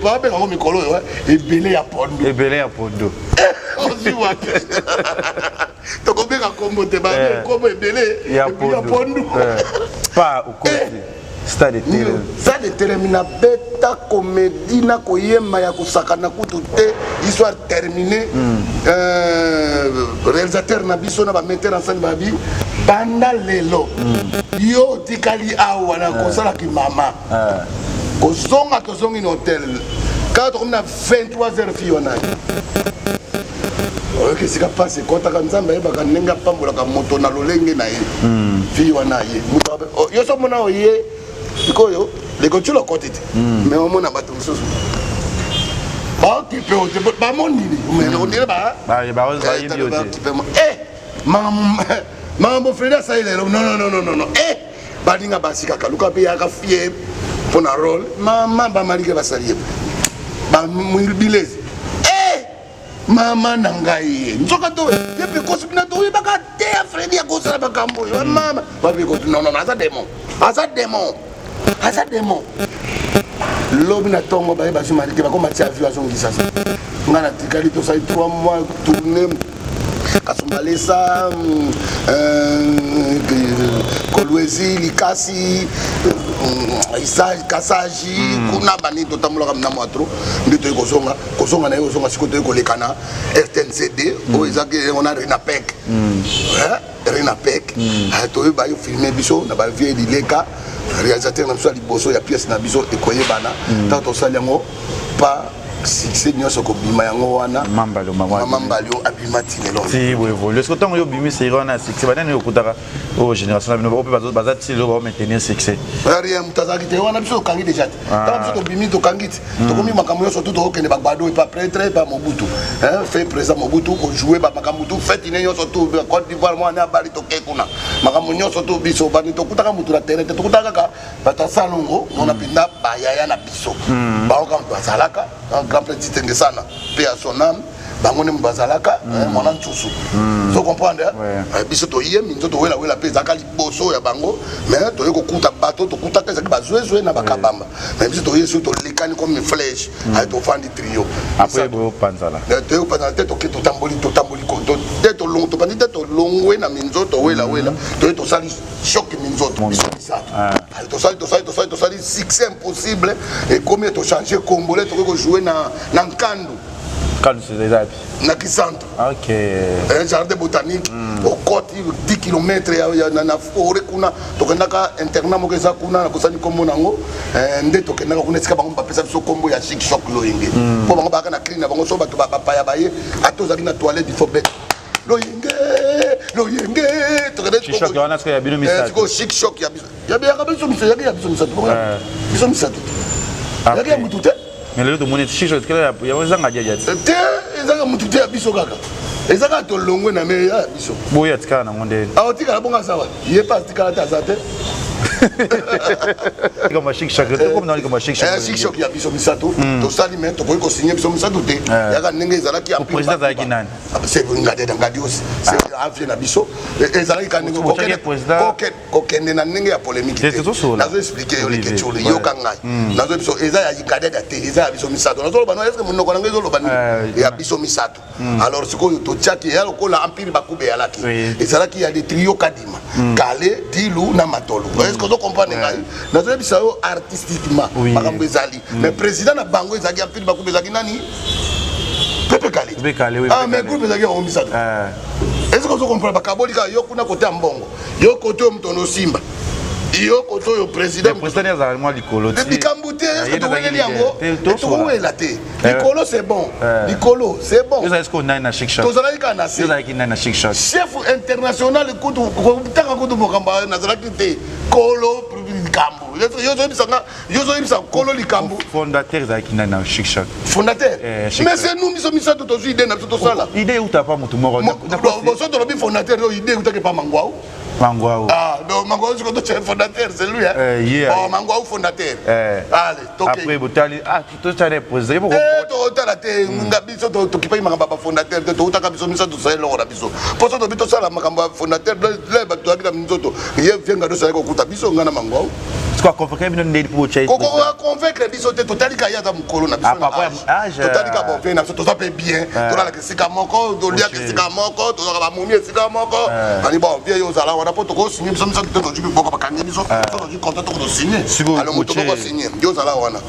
babenga ngo mikolo oyo ebele ya pondu. Ebele ya pondu. Ozwi wapi? Tokobenga kombo te, kombo ebele ya pondu. Pa okoti stade etelemi. Stade etelemi, nabeta comédie na koyemba ya kosakana kutu te. Histoire terminée, réalisateur na biso na bametteur en scène babi: banda lelo yo otikali awa na kosalaki mama kozonga. Tozongi na hotel kaka, tokomi na 23 heures, fille wana oyoki esika mpasi ekɔtaka. Nzambe ayebaka ndenge apambolaka moto na lolenge na ye. Fille wana ye yo so omona oye sikoyo lekotula okɔti te, mais omona bato mosusu baokipe ote, bamonini ondire. Bayebi yo te. Makambo Fredi asali lelo, non, non, non, non. Baninga basi kaka luka mpe yaka fier mpo na rôle mama bamalike basali ye babilezi. Mama na ngai ye nzoka to ye mpe kosi bina toyebaka te ya Fredi akosala makambo oyo. Mama babi kosi, non, non, aza démon, aza démon, aza démon. Lobi na ntongo baye bazwi Malike, bakoma tia avion, azongisa ngai, natikali. Tosali 3 mois tourné Kasumbalesa, Kolwezi, Likasi, Kasaji, kuna bani totambolaka na mwa trop nde toyei kozonga, kozonga na ye, kozonga sikoyo, toyei koleka na RTNCD oyo ezaki yango na Renapec, Renapec. Toyeba yo filme biso na bavie Lileka, réalisateur na biso ya liboso ya pièce na biso ekoyebana. Ntango tosali yango pa succès nyonso kobima yango wana. Mama Mbalio abima ti lelo. Ti boévolue. Est-ce que ntango yo obimi série wana ya succès, banani okutaka oyo génération na bino oyo mpe baza ti lelo baomaintenir succès? Rien, moto azalaki te wana. Biso tokangi déjà te. Ntango biso tobimi, tokangi te, tokomi makambo nyonso tu, tokokende bagbado epa prêtre, epa Mobutu, fait président Mobutu, kojoue bamakambo tu, fête ne nyonso tu, Côte d'Ivoire, mwana abali, toke kuna, makambo nyonso tu. Biso bani tokutaka motu na terrain te, tokutaka kaka bato ya salongo mona mpenza, bayaya na biso, bango kaka moto azalaka. Grand prêtre Titenge sana, mpe ya son âme. Bango nde bazalaka mwana nsusu, ozo comprendre? Biso toye minzoto welawela mpe ezalaka liboso ya bango, mais toye kokuta bato tokutaka ezalaki bazwezwe na bakabamba, mais biso toye soki tolekani comme flèche. Aye tofandi trio. Après boyopanzala? Toye kopanzala te. Toke, totamboli, totamboli te, topandi te, tolongwe na minzoto welawela, toye tosali choc minzoto biso misato. Tosali, tosali, tosali, tosali succès impossible. Ekomi tochange kombole, tokoki kojouer na Nkandu. Nkandu eza wapi? Na Kisantu. Jardin botanique, okoti 10 km na forêt kuna. Tokendaka internat moko eza kuna, nakosani nkombo nango nde tokendaka kuna, esika bango bapesa biso nkombo ya Chic Choc Loyenge, mpo bango bayaka na cri na bango. So bato bapaya baye, ata ozalaki na toilette, il faut bete loyenge, loyenge. Tokende Chic Choc ya biso, yaka biso yaki ya biso misato, biso misato, yaki ya mutu te. Mais lelo tomoni Chic Choc ezanga diadia. Te, ezanga mutu te, ya biso kaka, eza kaka tolongwe na me ya biso. Boyo atikala nango nde? Aotikala bongo, aza wapi? Ye mpe atikala te, aza te. Likambo ya Chic Choc, tokomi na likambo ya Chic Choc. Chic Choc ya biso misato tosali, mais tokoki kosinye biso misato te, yaka ndenge ezalaki. Président azalaki nani? Ngadi, Ngadi osi avie na biso, ezalaki ka ndenge kokende na ndenge ya polémique te. Nazo expliquer yo, lekeculu, yoka ngai. Nazo biso eza ya Gadada te, eza ya biso misato. Nazoloba no, est-ce monoko na ngai ezoloba nini? Ya biso misato. Alors sikoyo totiaki ya lokola Empire Bakube eyalaki, ezalaki ya de trio Kadima, Kale, Dilu na Matolo. Est ce que ozo comprendre ngai? Nazoyebisa yo artistiquement makambo ezali, mais président na bango ezalaki Empire Bakube, ezalaki nani? Pepe Kale. Ah, mais groupe ezalaki yango misato. Est ce que ozo comprendre? Bakaboli kaka yo kuna kote ya mbongo, yo kote oyo moto osimba, yo kote oyo président. Président azala mwa likolo. Likambo te, est ce que toweleli yango? Tokowela te, likolo c'est bon, likolo c'est bon. Tozalaki kaka na se. Chef international kutu, ntanga kutu mokambo nazalaki te. Kolo likambo, yo ozoyebisanga, yo ozoyebisa kolo likambo. Fondateur ezalaki nani na Chic Choc? Fondateur, mais c'est nous, biso misato tozwi idée na biso, tosala. Idée euta pa motu moko? Boso tolobi fondateur oyo, idée eutaki pa Mangwau. Mangwau. Ah donc Mangwau sikoyo totie fondateur, c'est lui, hein. Yeah. Bon, Mangwau fondateur. Allez, toke. Après botali, ah, totala président. Totala te, nga biso tokipaki makambo ya bafondateur te. Toutaka biso misato, tosala eloko na biso. Mposo tobi tosala makambo ya fondateur le bato toyaki na minzoto ye vienga, tosalaki kokuta biso nga na Mangwau. Aconvaincre bino ndeni mpo botya? Koconvaincre biso te, totalika ye aza mokolo na biso, totalika bon vie na biso, toza mpe bien, tolalaka esika moko, toliaka esika moko, tozwaka bamomi esika moko. Ani bon vie yo ozala wana mpo tokosinye biso misato te, tozwi miboko, bakangi biso, so tozwi contrat, toko tosinye. Alors moto moko asigne, yo ozala wana.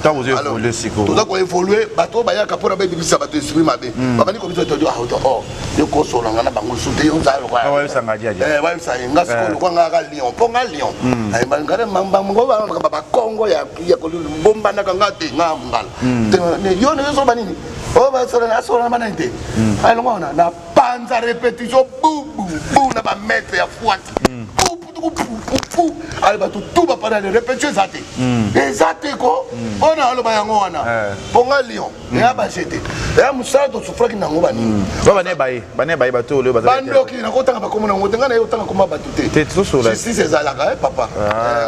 Toza koévolue, bato oyo bayaka mpona bayebisa bato esprit mabe, babandi kobisa todi oh yo kosolanga na bango su te, yo ozala lokolayebisa ye. Nga sikoyo lokwa nga kaka lion, mpo nga lion bango bakongo ya kobombanaka nga te, nga mongala yo ozoba nini, asola na banani te, alongo wana na panza répétition bubu bu na bamaître ya fwati pupu. Ale bato tu bapana, le répétition eza te, eza te ko oyo na aloba yango wana, mpo nga lion eya bajete, eya mosala tosufraki nango banini. Bane baye, bane baye, bato oyo bandoki nakotanga bakombo nango te, ngai naye otanga komba bato te. Justice ezalaka, papa,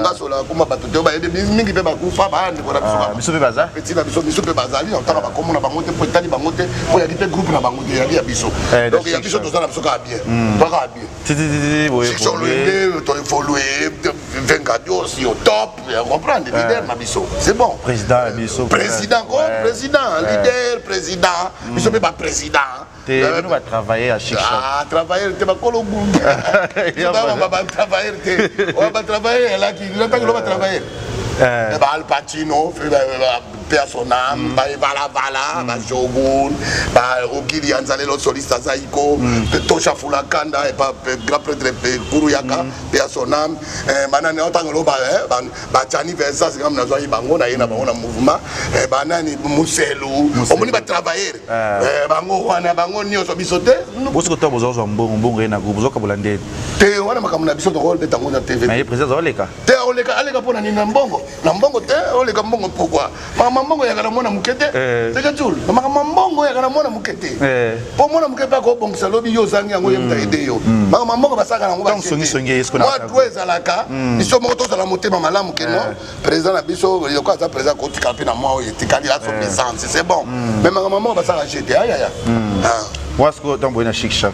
nga solaka komba bato te. Bayebi mingi mpe bakufa, bandeko na biso. Biso mpe baza. Petit na biso, biso mpe bazali. Na otanga bakombo na bango te, mpo etali bango te, mpo yaki mpe groupe na bango te, yaki ya biso. Donc ya biso toza na biso kaka bien, toza kaka bien. Loyenge toévolue, Vengadios au top, comprendre, leader na biso, c'est bon. Président ya biso. Président ko président, leader, président, biso mpe baprésident. Te, bino batravailler ya Chic Choc. Ah, travailleur te, bakolo bunga batravailleur te, oyo batravailleur elaki ntango lo batravailleur ba Al Pacino, paix à son âme, baevalavala, bajogun, baogili ya nzalelo, soliste azaiko, Tosha Fulakanda, epa grand prêtre Kuru Yaka, paix à son âme, banani otangelo, bajani Versas, ngam nazwaki bango na ye na bango na mouvement, banani Muselu, omoni batravailleur bango wana, bango nyonso, biso te. Bosiko to bozozwa mbongo, mbongo ye na groupe, bozokabola ndeni? Te, wana makambo na biso tokobeta yango na TV. Mais ye président azoleka. Te, oleka, aleka mpo na nini? Na mbongo, na mbongo te. Oleka mbongo pourquoi? Makambo mbongo eyaka na mwana moke te. Seke jul, makambo mbongo eyaka na mwana moke te, mpo mwana moke mpe akobongisa lobi. Yo ozangi yango, ye moto aide yo. Makambo mbongo basalaka nango. Ntango songisongi ye siko. Mwa droit ezalaka. Biso moko tozala motema malamu ke non, président na biso yoko aza président, kotikala mpe na mwa oyo etikali, asomba essence, c'est bon. Mais makambo mbongo basalaka jete ayaya. Wasiko ntango boye na Chic Choc,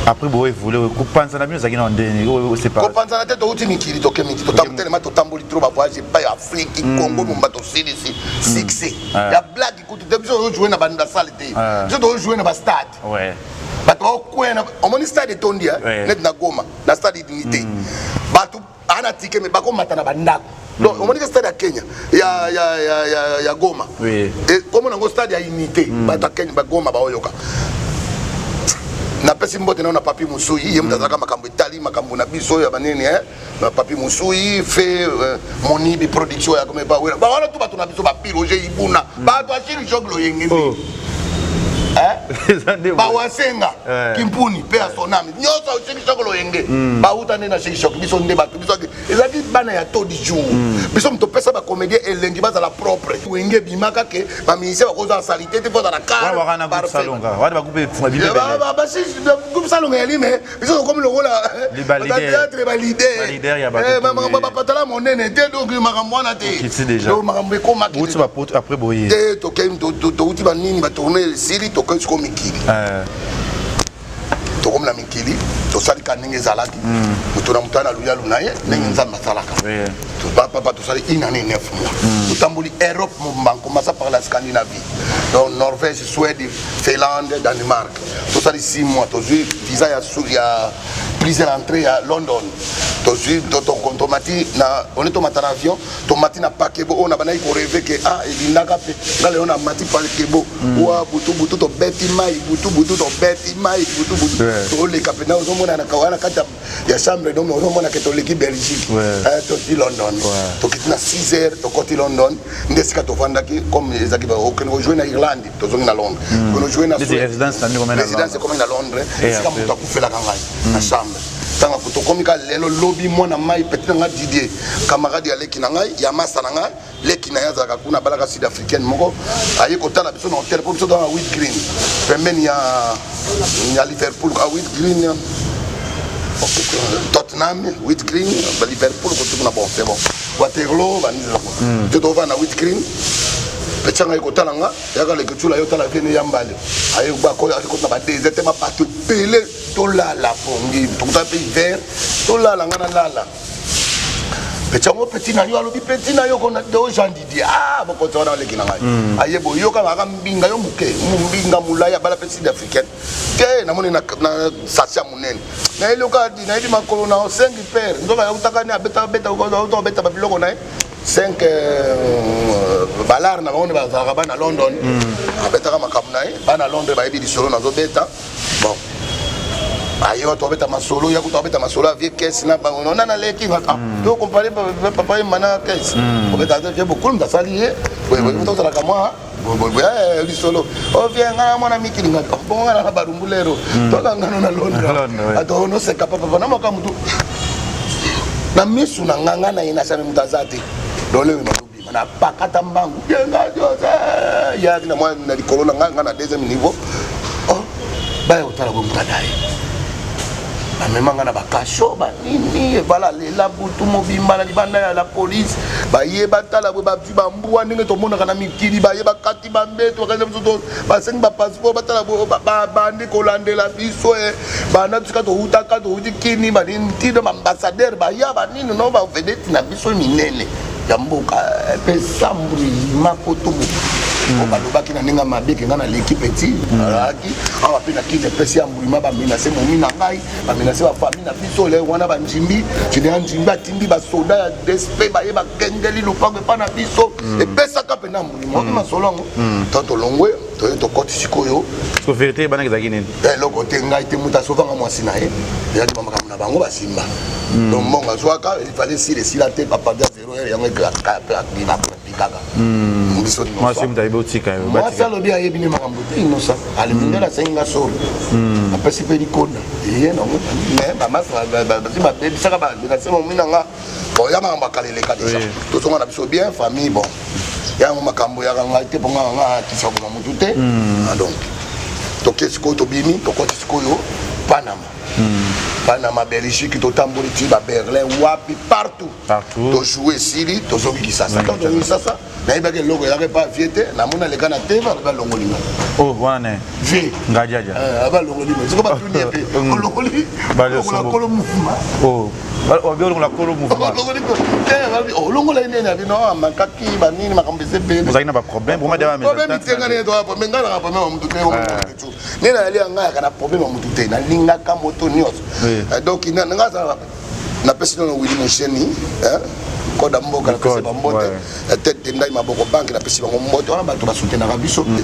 après boye évolue, kopanza na bino ezalaki na ndeni séparé? Kopanzana te. Touti mikili, toke mikili, totelema, totamboli trop, bavoyage epai ya Afrique, Congo momba, tosilisi succès ya blague kutu te. Biso tojoue na basale te, biso tojoue na bastade. Bato baokwena, omoni stade etondi neti na Goma, na stade Dignité, bato ana ticket me bakomata na bandako. Donc omoni ke stade ya Kenya, ya Goma, komona yango stade ya Unité. Bato ya Kenya, bagoma baoyoka. Napesi mbote nao na Papi Musui, ye moto azalaka makambo etali makambo na biso ya banini, na Papi Musui fe Monibi Production ya kome bawela bawana tu, bato na biso bapiroge ibuna, bato ashiri Choc Loyenge nde bawasenga kimpuni mpe ya sonami nyonso. Shiki Choc Loyenge bauta nde na Shiki Choc. Biso nde bato, biso ezalaki bana ya taux du jour. Biso moto topesa bacomédien elengi, bazala propre. Wenge ebimaka ke bamusicien bakozala saleté te, mpo azala. Groupe Salonga yali, me biso tokomi lokola théâtre, baleader, bapatala monene te. Donc makambo wana te, donc makambo ekomaki te. Touti banini, batourne esili, tokei siko mikili. Tokomi na mikili, tosali ka ndenge ezalaki, moto na moto na luyalu na ye, ndenge Nzambe asalaka. Papa, tosali une année 9 mois, totamboli Europe mobimba, commença par la Scandinavie, donc Norvège, Suède, Finlande, Danemark. Tosali 6 mois, tozwi visa ya plusieurs entrée ya London. Tozwi, tomati na oni, tomata na avion, tomati na paquebot oyo na bandaki korêver ke ah, elindaka mpe nga lelo namati paquebot wa. Butu butu tobeti mai, butu butu tobeti mai, butu butu toleka mpena. Ozomona wana kati ya chambre, donc ozomona ke toleki Belgique, toti London. Tokiti na 6 heures, tokoti London, nde esika tovandaki. Comme ezalaki okende kojouer na Irlande, tozongi na Londres, okende kojouer na résidence, ekomi na Londres, esika moto akufelaka ngai na chambre. Ntango tokomi ka lelo lobi, mwana mai petit na ngai Didier, camarade ya leki na ngai, ya masa na ngai, leki na ye azalaka kuna, abalaka sud africaine moko, aye kotala biso na hotel, mpo biso toza na Wood Green, pembeni ya Liverpool, Wood Green, Tottenham, Wood Green, Liverpool kotukuna. Bon, c'est bon, Waterloo banizela te. Tovanda na Wood Green, petit ngai kotala nga, yaka leki tula yo tala viene ya mbale aye kota na badésert te, bato ebele. Tolala pongi, tokuta mpe hiver, tolala, nga nalala. Petit yango, petit na yo alobi, petit na yo kona do Jean Didier, ah, bokonzi wana aleki na ngai, aye boyoka kaka mbinga yo moke, mbinga molai, abala mpe sud africaine te. Namoni na sasi ya monene, nayebi oka nayebi makolo na osengi pere nzoka yautaka ne abeta beta beta babiloko na ye 5 balare na bango nde bazalaka bana London. Abetaka makambo na ye, bana Londres bayebi lisolo nazobeta. Bon, ayo tobeta masolo ya kuta, obeta masolo ya vie kese na bango nona naleki to compare papa yemba na kese obeta te. Vie bokulu moto asali ye tozalaka mwa lisolo ovie nga na mwana mikili nga bongo nga na barumbu lero tokangano na Londres, ato noseka papa na moka mutu na misu na nga, nga na ye nasami moto aza te. Lolenge bazobima na pakata mbangu yenga jose yaki na mwa na likolo na nga, nga na deuxième niveau. Oh, baya kotala boye, moto adaye, bamema nga na bakasho banini evala lela butu mobimba na libanda ya la police. Baye batala boye, bazwi bambwa ndenge tomonaka na mikili, baye bakati bambeto, bakati biso, basengi bapasseport, batala boye, bandi kolandela biso. Banda tusika toutaka, touti kini, banini ntina baambassadeur baya banini no bavedeti na biso minene ya mboka mpe sambri makoto po balobaki na ndenge mabe ke nga naleki petit alaki awa mpe na kini, epesi ya mbulima, bamenace momi na ngai, bamenace bafamille na biso. Le wana banjimbi, général Njimbi atindi basoda ya DSP, baye bakengeli lopango epa na biso. Epesaka mpena mbulima oki masolo yango. Tant tolongwe, toye tokoti sikoyo. Vérité ebanaki ezalaki nini? Eloko te, ngai te. Moto asovanga mwasi na ye, ezalaki bamakambo na bango basimba. Donc mbongo azwaka, efale esila, esila te. Bapartir 0 heure yango. kaka hmm. biso mwasi moto ayebi otika yo mwasi alobi ayebi nde makambo te inosa alingi nde asengi nga solo hmm. apesi mpe likonda eye nango mais bamasi basi babebisaka balekase momi na nga bon ya makambo akala eleka deja tozonga na biso bien famille bon yango makambo yaka ngai te mpo nga nga akisa koma motu te hmm. ah, donc toke sikoyo tobimi tokoti sikoyo panama hmm. panama belgique totamboli ti ba berlin wapi partout tojoue esili tozongi kisasa ntango tozongi kisasa nayebaki eloko eyaka epa vie te namoni aleka na tv alobi alongoli nga oh, wana vie ngadiadia eh, aba alongoli nga soko batuni ye mpe hmm. olongoli olongola kolo mouvement oh. obi olongola kolo mouvement olongola ye nini abino ah, amakaki banini makambo eza ebele ozalaki na baproblème problème te nga nini toa problème nga naka problème ya motu te eh. nde nayali ya ngai yaka na problème ya motu te nalingaka moto nyonso eh, donc nga azala napesi nono wili mosheni koda mboka napesi bambote eh, tete de ndai maboko banke napesi bango mbote wana bato basutenaka biso mm.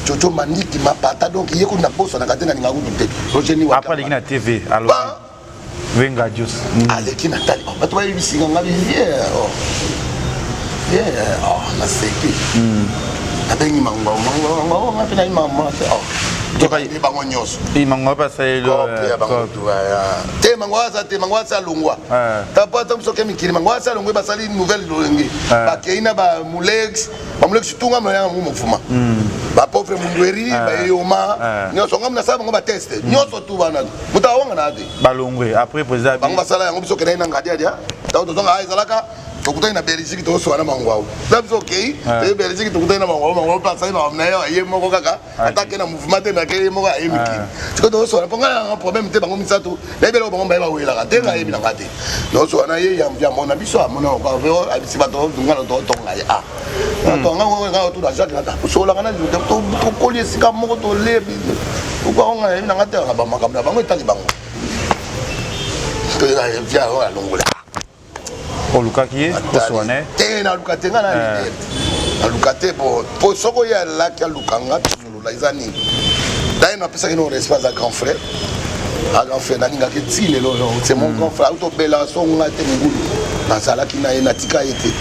coco mandiki mapata donc ye kutu nabosanaka te nalingaka kutu te rogeni aleki na tv alobi wenga dios mm. aleki na tali oh, bato bayebisinga nga bivie oh. oh, naseki mm. nabengi mangongo nga mpe nayi mama te tokayeli bango nyonso mango mpe asaleli te mango aza te mango aza alongwa tapo ata biso ke mikili mango aza alongwa basali nouvelle lolenge bakei na bamulex bamulex tunga mna yango mofuma bapauvre mundweri bayoma nyonso nga nasala bango bateste nyonso tu bana moto awanga na te balongwe après président bango basala yango biso okendaki na ngadiadia ntango tozonga ezalaka tokutani na belgique tozosoka na mangwau na biso okei ah. toye belgique tokutani na mangwau mangwau mpe asali makambo na ye ye moko kaka ah. ata ake na mouvement te nake ye moko aye mikili ah. sikoyo tozosoka mpo ngai nanga problème te bango misato nayebi eloko bango baye bawelaka te ngai ayebi na ngai te tozosoka na ye yamona biso amona abisi bato nga na totonga ye a tonga ngai otuna jacques nata osololaka na tokoli esika moko tolebi okonga nayebi na ngai te makambo na bango etali bango toyea alongola olukaki ye oswane te naluka te ngai na eh. leader naluka te po po soko ye alaki aluka nga tosolola eza nini daye napesaki no respect aza grand frère a grand frère nalingaki ti lelo c'est mon hmm. grand frère auti obela so nga te ngulu nazalaki na ye natika ye te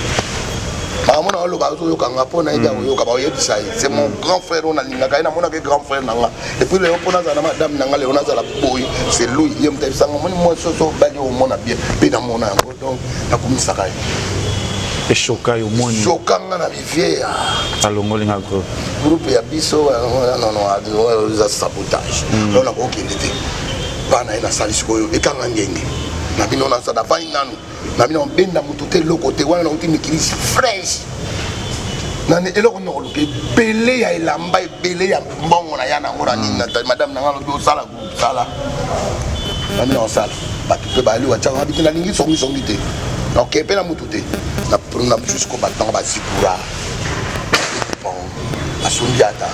makambo na oloba azoyoka nga mpo nayebi hmm. akoyoka bakoyebisa ye c'est mon hmm. grand frère oyo nalingaka ye namonaki grand frère na nga epuis lelo mpo nazala na madame na nga lelo nazala boye c'est lui ye moto ayebisanga omoni mwasi oso obali omona bien mpe namona yango donc nakumisaka ye eshoka yo omoni shoka nga na bivie alongoli nga groupe groupe ya biso nono eza sabotage hmm. donc nakokende te bana ye nasali sikoyo ekanga ngenge na bino nafandi nanu na bino benda moto te eloko te wana nauti mikili fresh nani eloko nini nakoluka ebele ya elamba ebele ya mbongo na ya nango na nini na madame na ngai alobi osala groupe sala nani na osala bato mpe bayali watiaka ngabi te nalingi songisongi te naoke mpe na motu te na jusqu'au bato nanga bazikura basundi ata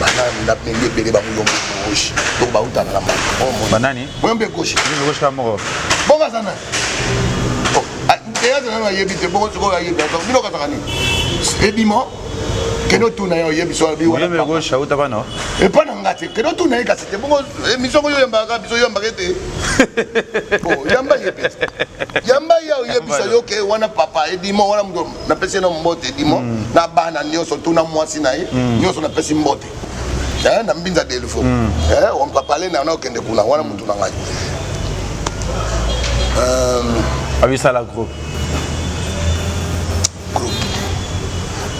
banani na meli ebele bamuyombe gauche donc bautana na banani muyombe gauche gauche moko bongo aza nani teyatre nano ayebi te bongo sikoyo ayebi bino okataka nini ebima kende otuna ye oyebi so auta bana epa na nga te kende otuna ye kasi te bongo émission ngo yo oyambaka biso oyambaka ete yamba ye pe yamba ye oyebisa yo ke wana papa edimo wana moto napesi ye na mbote edimo hmm. na bana nyonso tuna mwasi na ye hmm. nyonso napesi mbote eh, na mbinza delfo hmm. eh, ompapale na okende kuna wana motu na ngai euh, abisala groupe groupe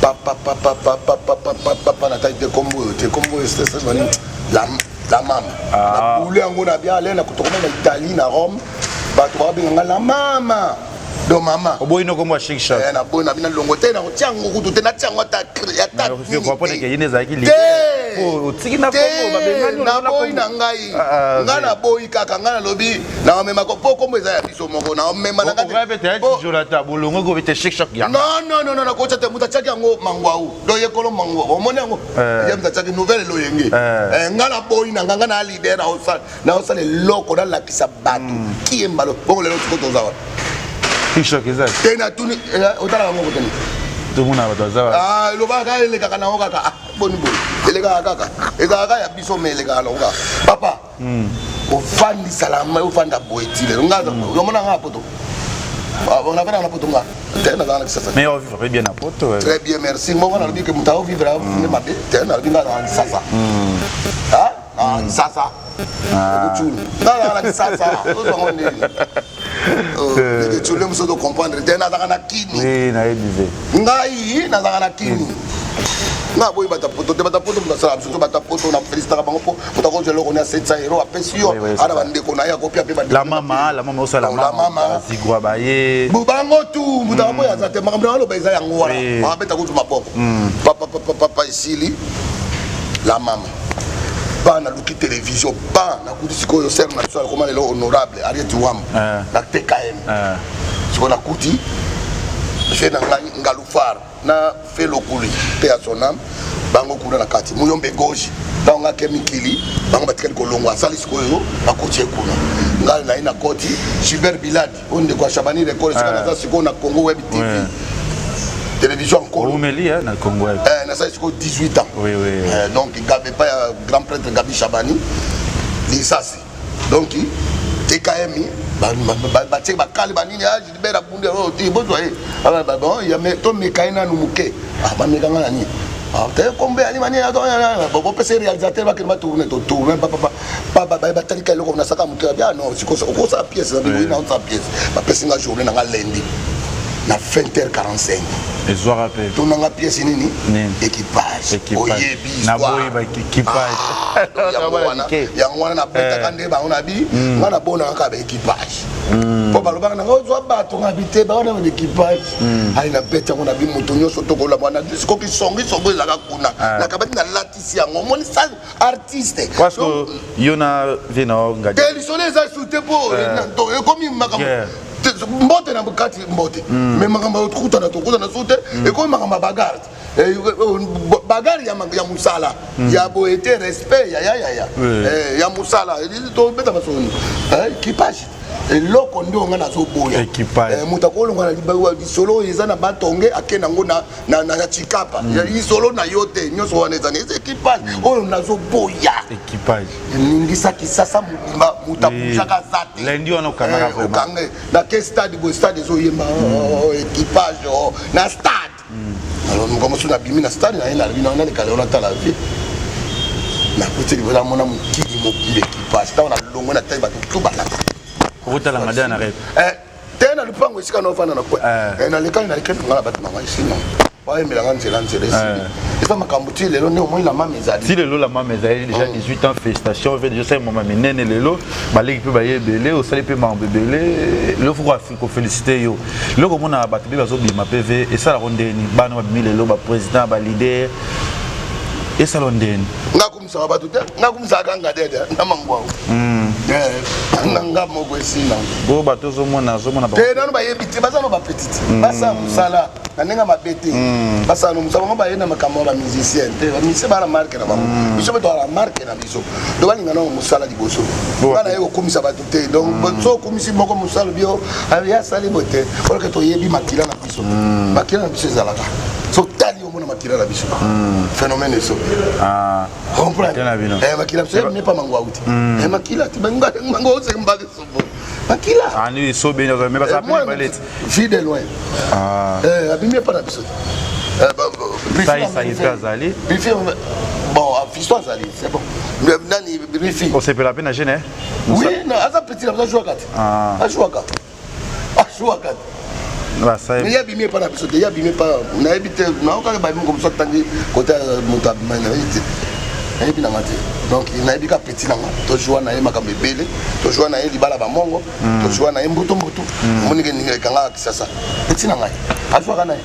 papapapapapapapapa natali te kombo oyo te kombo oyo la la mama ah. nabule yango na bia ale tokoma na italie na rome bato bakabenga nga la mama do mama oboyi no kombo ya chic choc eh, naboyi na bino longo te nakotia yango kutu te natia yango ata naboyi na ngai ah, ah, ngai naboyi kaka ngai nalobi naomemaka mpo kombo eza ya biso moko naomema non non nakotya te moto atiaki yango mangwau do yekolo mangwau omoni yango eh. ye moto atiaki nouvelle eloyenge eh. ngai naboyi na ngai ngai na leader naosala eloko nalakisa bato hmm. kiyembalo bongo lelo tiko toza wana tiktok eza te natuni eh, otalaka yango kotani tomona bato baza ah, elobaka elekaka nango kaka ah, boni boye elekaka kaka ezalaka ya biso me elekaka nango kaka papa hmm. ofandisa lama ofanda boye ti lelo nga hmm. omona nga poto Ah, on avait na poto nga te nazala na Kisasa. Mais ovivre mpe bien na poto. Très bien, merci. Moko nalobi ke moto aovivre afunde mabe te, nalobi nga na Kisasa, na Kisasa okutulu, nga na Kisasa ozwango ndeni leketule mosusu tocomprendre te. Nazalaka na Kini. Nayebi. Ngai nazalaka na Kini. Nga boyi bata poto te. Bata poto, moto asala biso to bata poto na félicitaka bango mpo moto akozwa eloko ni ya 700 euro, apesi yo ana bandeko na ye, akopia mpe. La mama, la mama osala. La mama. Zigwa baye. Bango tu, moto akoboya aza te. Makambo na aloba eza yango wana, babeta kutu maboko papapapapa. Esili la mama ba naluki télévision ba nakuti sikoyo sere na biso akoma lelo honorable Ariet Wam na TKM. Sikoyo nakuti fe na ngai Ngalufar na fe Lokuli mpe ya son âme, bango kuna na kati Muyombe Gauche. Ntango nga ke mikili, bango batikali kolongwa, asali sikoyo bakoti ye kuna. Ngai naye na koti Gilbert Biladi oyo ndeko ya Chabani Record. Esika naza sikoyo na Congo Web TV, télévision nkolo. Oumeli na Congo Web. Nasali sikoyo 18 ans. Donc Gabe epai ya grand prêtre Gabi Chabani Lisasi. Donc TKM batie bakali banini, Gilbert abundi ti bozwa ye, tomeka ye nanu moke. Bamekanga na nini te, kombe yani manini, bopesa réalisateur, bakende batourne, totourne, batalika eloko nasaka moke. Bia non, okosala pièce na biboyi na osala pièce. Bapesi nga journée nanga lundi na 20h45. Ezwaka mpe. Tonanga pièce nini? Équipage. Oyebi. Histoire yango wana nabetaka nde bango na bi nga nabonaka kaka baéquipage, mpo balobaka nanga ozwa bato nga bi te, bawana ba équipage. Ali nabeti yango na bi moto nyonso tokolamba na sikoki songisongo ezalaka kuna nakabaki, nalatisi yango, omoni sa artiste. Parce que yo na vie na nga. Te, lisolo eza su te, mpo ekomi makambo mbote na kati mbote, mais makambo tokutana, tokutana su te. Ekomi makambo ya bagarre, bagarre ya mosala ya boye te, respect ya yayaya ya mosala. Tobeta masoni équipage, eloko nde onga nazoboya. Moto akolonga na lisolo oyo eza na batonge, ake nango na Chikapa, lisolo na yo te. Nyonso wana ezani eza équipage oyo nazoboya. Eningisa Kisasa mobimba, moto abuzaka aza te. Okange nake stade boye, stade ezoyemba équipage na stade. Alors moko mosusu nabimi na stade, naye nalobi naleka lelo natala vie, nakuti liboso namona mokili mobimba équipage. Ntango nalongwe, natali bato tu balaka. Okotala ngada na rep. Te, na lupango esika naofanda na kwe, nalekani, nalekani nga na bato nanga esina bayembelanga nzela nzela, esili. Eza makambo ti lelo nde omoi la mama ezali. Ti lelo la mama ezali déjà 18 ans, félicitation ve déjà. Osali mama minene lelo, baleki mpe baye ebele, osali mpe makambo ebele lelo, faut kofélicité yo. Lelo komona bato mpe bazobima mpe ve esalako ndeni, bana babimi lelo baprésident, baleader, esala ndeni? Nga kumisaka bato te, nga kumisaka nga dede na mangwau na nga moko esina. Bo bato ozomona, ozomona. Te, nano bayebi te, baza no bapetite, basala mosala na ndenge mabe te, basala no mosala bango, baye na makambo ya bamusicien te. Bamusicien baa na marque na bango, biso mpe toala na marque na biso. Do balinga nano mosala liboso. Nga na ye kokumisa bato te. Donc so okumisi moko mosala bio ya asali bo te, oloke toyebi makila na biso. Makila na biso ezalaka so tali, omona makila na biso, phénomène eso comprendre makila biso mepa mango auti makila ti mango osembaka sobo makila. Vie de loin abimi epa na biso. Azali. Bon, fiston azali, c'est bon. Nani Rifi? Osepela mpe na jeune. Oui, aza petit na biso, ajwaka te, ajwaka, ajwaka te. Mais ye abimi epa na biso te, ye abimi epa nayebi te. Naokaka babimi mosu atangi kote moto abima, nayebi te, nayebi nanga te. Donc nayebi ka petit nanga, tozwa na ye makambo ebele, tozwa na ye libala bamongo, tozwa na ye mbutu mbutu. Omonike ndenge ekangaka Kisasa, petit na ngai azwaka na ye.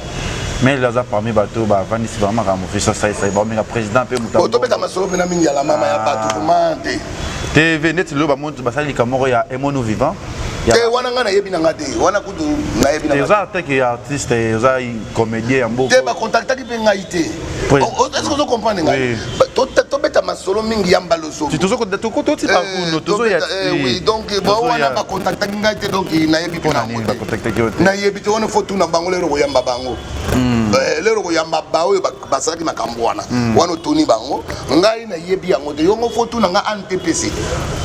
Mais aza parmi bato bavandisi bango makambo fiso saisai, baomenga président mpe moto. Tobeta masolo mpena mingi ya la mama ya bato vraimen te. Tv neti lelo bamonti basali likambo moko ya Emono Vivant. Te, wana ngai nayebi nanga te, wana kutu nayebi. Eza ateke artiste, eza comédien ya mboka. Te, bacontactaki mpe ngai te. Est ce que ozo comprendre ngai? Tobeta. masolo mingi ya mbala ozototi eh, donc wana bacontactaki ngai te donc nayebi mpe nayebi te wana fo tuna bango lero koyamba bango hmm. eh, lero koyamba baoyo basalaki makambo wana hmm. wana otuni bango ngai nayebi yango te yongo fo tuna ngai antpc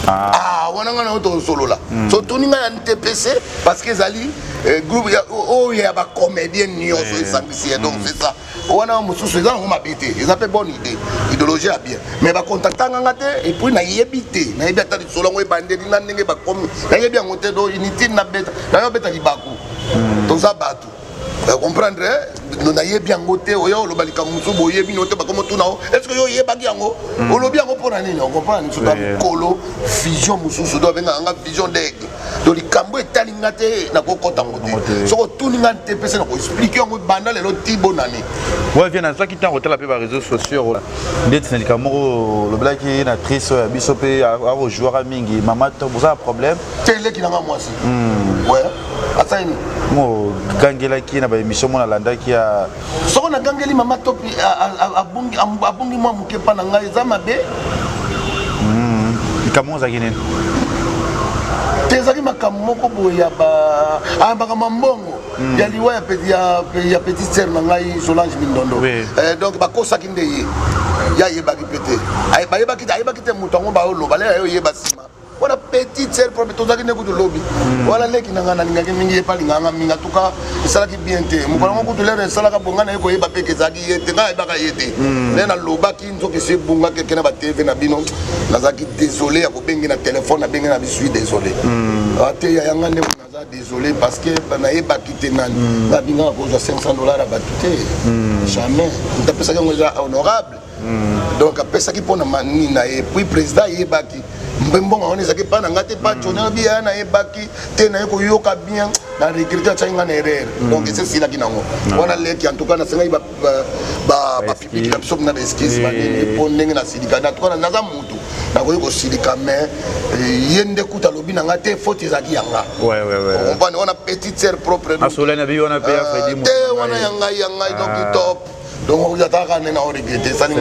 ah. ah, wana ngai nayo tosolola hmm. so tuni ngai antpc parce que ezali eh, groupe oyo ya bacomédien nyonso esangisi ye donc c'est ça wana mosusu eza nango mabe te eza mpe bonne idée idéologie ya bien mais bacontactanga nga te epuis nayebi te nayebi ata lisolo yango ebandeli na ndenge bakomi nayebi yango te donc inutile nabeta nayo beta libaku hmm. toza bato comprendre nayebi yango te oya oloba likambo mosusu boyebi no te bakomi otuna o est ce que yo oyebaki yango hmm. olobi yango mpo na nini ocomprendre soto ya mikolo vision mosusu do abengaka nga vision d'aigle donc likambo etali nga te nakokɔta yango te soki otuni nga te pese nako explike yango banda lelo ti bonane ouais viens nazwaki ntango kotala mpe bareseau sociaux ndeti na likambo moko olobelaki na actrice oyo ya biso mpe akojouaka mingi mama to boza na problème te eleki na nga mwasi hmm. ouais asali nini ogangelaki na baémission moko nalandaki ya soko nagangeli mama topi abungi mwa moke mpa na ngai eza mabe hmm. likambo moko ezalaki nini te ezalaki makambo moko boye ya ah, makambo ya mbongo hmm. ya liwa ya petite sœur na ngai solange mindondo eh, donc bakosaki nde ye ye ayebaki mpe te ayebaki te moto yango baoloba lelo aye oyeba nsima wana petite sœur propre tozalaki nde kutu lobi hmm. wana leki na ngai nalingaki mingi ye mpe alingaka ngai mingi atuka esalaki bien te mokolo yango kutu lere esalaka bo ngai naye koyeba mpe ezalaki ye te ngai nayebaka ye te hmm. nde nalobaki nzoka esi ebungaki eke na batv na bino nazalaki désolé ya kobenge na telefone nabenge na bisui désolé hmm. ah, te ya yanga nde naza désolé parce que nayebaki te nani nabingaka kozwa 500 dollar ya bato te jamais moto apesaki yango eza honorable Mm. Donc apesaki mpo na nini na ye puis président ayebaki mpe mbongo wana ezalaki epai na ngai te epai joni alobi ya nayebaki te naye koyoka bien na regrete atiaki ngai na erreur mm. donc esi esilaki nango wana leki en tout cas nasengaki bapubliki na biso na baexcuse banini mpo ndenge nasilika en tout cas naza mutu nakoki kosilika mais eh, ye nde kuta alobi na ngai te faute ezalaki ya nga comprendre wana petite sœur propre te wana ya ngai ya ngai donc ah. top donc ata kaka nde na oregrete esali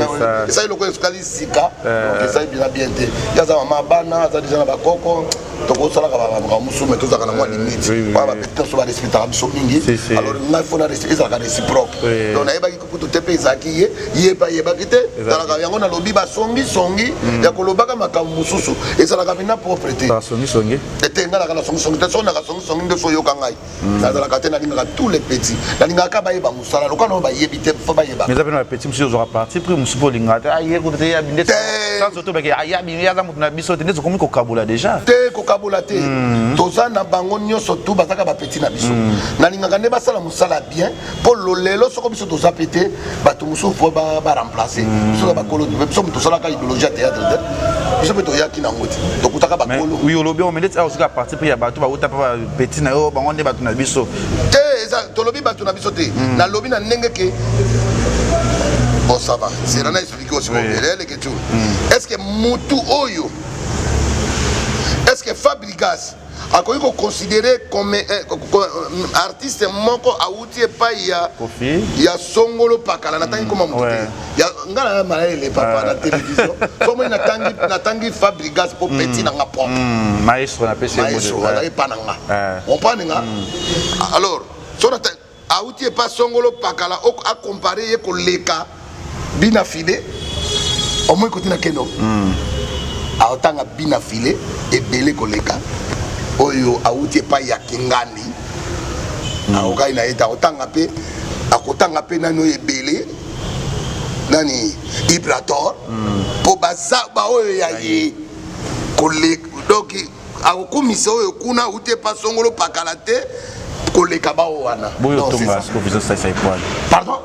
esali lokola esukali sika donc euh. esali bina bien te ye aza mama bana aza deja na bakoko tokosalaka makambo mosusu mai tozalaka na mwa limite wana bapeti nyonso barespectaka biso mingi alors ngai fo ezalaka réciproque donc nayebaki kutu te mpe ezalaki ye ye mpe ayebaki te talaka yango nalobi basongisongi hmm. ya kolobaka makambo mosusu ezalaka mpena propre te te ngai naka na songisongi te soki naka songisongi nde so oyoka ngai Hmm. nazalaka te nalingaka tous les petits nalingaka kaka bayeba mosala lokola nao bayebi te fo bayeba eza mpe na bapetit mosusu ozwaka parti pris mosusu mpo olingaka te aye kutu te yabi nde sans oto bake ayabi ye aza moto na biso te nde tokomi kokabola déjà te kokabola te hmm. toza na bango nyonso tu bazaka bapetit na biso hmm. nalingaka nde basala mosala bien mpo lolelo soko biso toza mpe te bato mosusu fo baremplace biso na bakolo biso moto tosalaka idéologie ya théâtre te biso mpe toyaki nango te tokutaka bakolo oui olobi yango mais ndeti awa ozoka parti mpe ya bato bauta mpe bapeti na yo bango nde bato na biso te eza tolobi bato na biso te hmm. nalobi na ndenge ke bon ça va zela na explike osikoeleleke tu est ce que mutu oyo est ce que fabrigas akoki ko considérer comme eh, euh, artiste moko awuti epai ya ya songolo pakala natangi koma moto te ya nga na mayele papa na télévision so moi natangi natangi Fabregas po petit na nga propre mm, maestro na pesi maestro azali pa na nga comprendre nga alors so na awuti epa songolo pakala a comparer ye koleka bina file omoi koti na keno mm. aotanga bina file ebele koleka oyo awuti epai ya kingandi mm. akokaki na ye te akotanga mpe akotanga mpe nani oyo ebele nani ibrator mpo mm. baza baoyo ya ye koleka donc akokumisa oyo kuna awuti epa songolo pakala te koleka bao wana pardon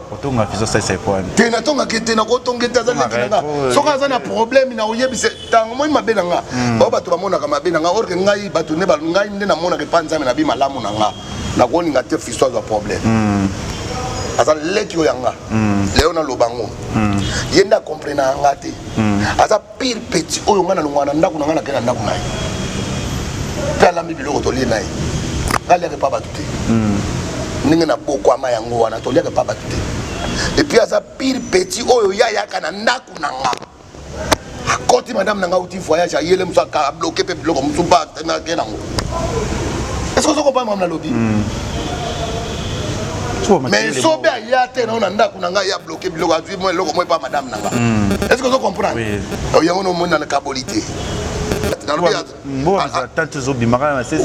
te natongaki te nakotonga te aza leki na nga soki aza na problème na oyebisa ntango moi mabe na nga hmm. bao bato bamonaka mabe na nga orke ngai bato nde ngai nde namonaka epa nzambe na bi malamu na nga nakolinga te fisto azwa problème hmm. aza leki oyo ya nga hmm. lelo naloba ngo ye nde akomprenaka nga te aza pire petit oyo ngai nalongwaka na ndako na ngai nakei na ndako na ye mpe alambi biloko tolie na ye ngai aliaka epa bato te hmm. ndenge nabokwama yango wana toliaka epa bato te epuis aza pire petit oyo ye ayaka na ndako na nga Nakoti, madame na nga auti voyage, ayele mosu, abloquer mpe biloko mosu ake nango. Est ce que ozo comprendre mama nalobi? Mais sobe aya te nao na ndako na ngai, ya bloquer biloko, azwi mwa eloko mo epa madame na nga. Est ce que ozo comprendre? Yango nomoni na kaboli te. Nalobi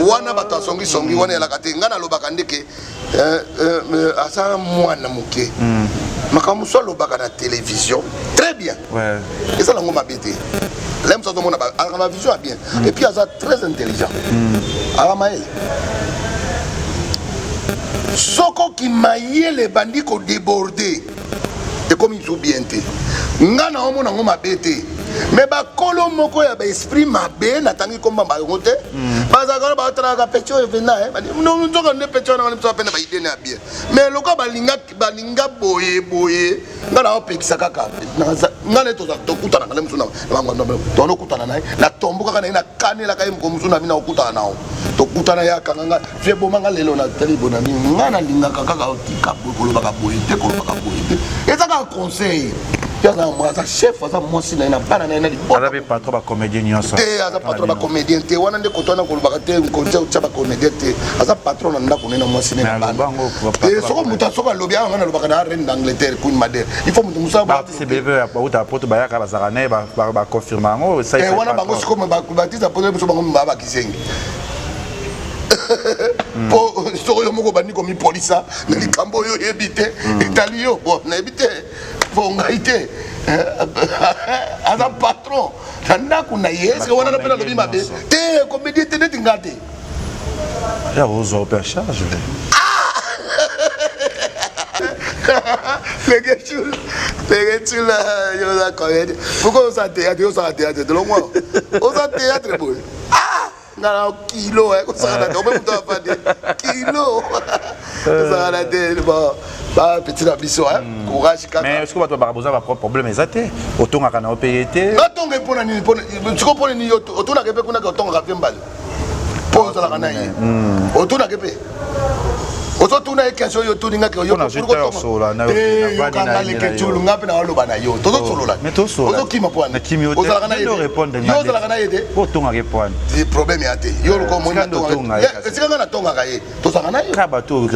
wana bato asongisongi wana elaka te. Ngai nalobaka ndeke aza mwana moke, makambo mosu alobaka na télévision très bien, eza nango mabe te. Le mosu azomona, azaka na vision ya bien et puis aza très intelligent, aza mayele. Soki mayele ebandi kodéborder, ekomi biso bien te. Nga na omona yango mabe te, mais bakolo moko ya baesprit mabe, natangi komba bango te, bazalaka wana, batalaka petit oyo vena nzoka nde petit wana biso apena baidée na ya bien. Mais lokola balinga balinga boye boye, nga na opekisa kaka. Nga ne tokutanaka na mosu tona okutana na ye, natombo kaka na ye, nakanelaka ye moko mosu na bino okutana nao. Tokutana, ye akanga nga vie bomanga. Lelo natali bona nini, nga nalingaka kaka otika boye, kolobaka boye te, kolobaka boye te. Eza kaka conseil. Ye aza chef, aza mwasi na ye na bana na ye na libota. Aza mpe patron bacomédien nyonso. Te, aza patron bacomédien te. Wana nde koto wana kolobaka te, kotia otya bacomédien te. Aza patron na ndako ne na mwasi ne na bana. Soko moto soko alobi awa, nga nalobaka na reine d'Angleterre, Queen Mother, il faut moto mosu. Baartiste ebele mpe bauta poto, bayaka, bazalaka na ye, baconfirme yango. Wana bango sikoyo batisa poto biso, bango baa bakizengi, mpo soko yo moko obandi komipolisa na likambo oyo oyebi te, etali yo. Bon, nayebi te, mpo ngai te. Aza patron na ndako na ye. Eske wana mpe nalobi mabe te? Comédien te, neti nga te. Ya ozwa mpe ya charge. Lekechul, Lekechul, yo oza comédien. Pourquoi oza théâtre? Yo osala théâtre te, longwa oza théâtre boye. Ah, nga na kilo kosakana te, ome moto afandi kilo kosakana te. Bon, bapeti na biso, courage kaka. Mais soki bato babaka boza baproblème eza te, otongaka na yo mpe ye te. Natonga mpona nini? Siko mpona nini otunaka mpe kunaka otongaka mpe mbali mpo ozalaka na ye? Otunaka mpe, ozotuna ye question oyo otuningaki. Yokanga leketulu, nga mpe na oloba na yo, tozosolola, ozokima po wana. Ozalaka na ye, yo ozalaka na ye te. Otongaka poani. Problème ya te, yo loko omoni esika nga natongaka ye, tozalaka na ye. Ka bato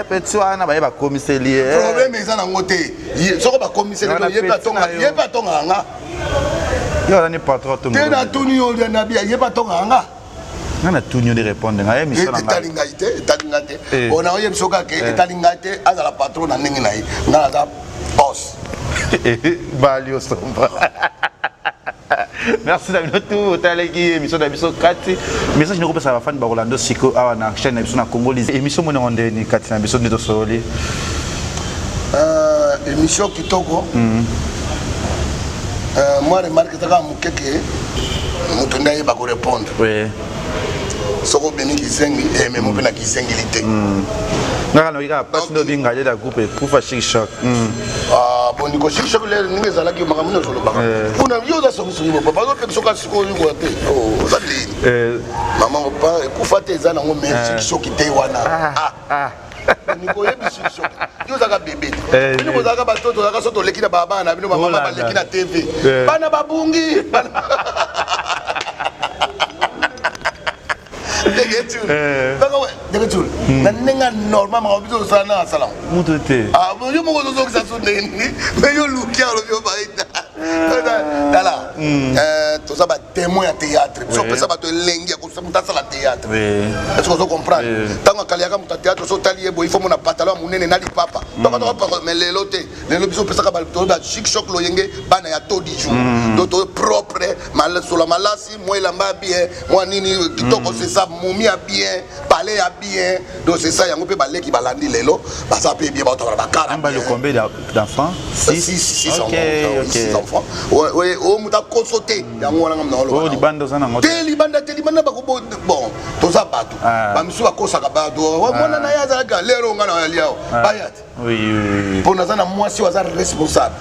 petit wana baye bakomiseli ye. Problème eza nango te. Soko bakomiseli, ye mpe atongaka nga. Yo aza ni patron. Te, natuni yo, ye mpe atongaka nga. Nga natuni yo nde répondre nga ye mission na Etali ngai te, etali ngai te. Ona oyebi soki ake, etali ngai te. Azala patron na ndenge na ye, ngai naza boss. Bali osomba. Merci na bino tu otalaki émission na biso. Kati message nini okopesa bafani bakolanda siko awa na chaîne na biso na Congo Liziba? Émission moni yango ndeni kati na biso nde tosoli? Émission kitoko. Mwa remarque ezaka moke ke moto nde ayeba korépondre. Soki obimi kizengi, ememo mpe na kisengeli te. Ngaka noki kaka mpasi nde obinga ye na groupe ekufa Chic Choc. Bondiko Chic Choc lere ndenge ezalaki, makambo nyonso olobaka kuna, yo oza songisongi, bo papa ozopeki soki sikoyo oyikola te, oza ndeni mama opa ekufa te, eza nango. Mais Chic Choc te wana. Ndiko oyebi Chic Choc, yo ozalaka bebe te. Bino bozalaka bato, tozalaka so toleki na babana na bino, bamama baleki na TV, bana babungi. Ndenge na ndenge normal, makambo biso tosala na asala. Mutu te. Yo moko ozozongisa so ndenge nini? Mais yo luki alobi yo baita. Tala, toza batémoin ya théâtre. Biso opesa bato elengi ya moto asala théâtre. Est ce que ozo comprendre? Ntango akaliaka moto ya théâtre, so otali ye boye, ifo mona pantalon ya monene na lipapa. Mais lelo te. Lelo biso opesaka bato ba Chic Choc loyenge, bana ya taux du jour. Donc to propre, sola malasi, mwa elamba ya bien, mwa nini kitoko, c'est ça, momi ya bien, palais ya bien. Donc c'est ça. Yango mpe baleki balandi lelo, baza mpe bien, baotala bakara. Combien d'enfants? Six, six enfants. Oyo moto akoso te, yango wana nga na libanda oza nango? Te, libanda te. Libanda bako, bon, toza bato bamisu bakosaka bato. Mwana na ye azalaka lero, nga na yalia baya te, mpo naza na mwasi oyo aza responsable,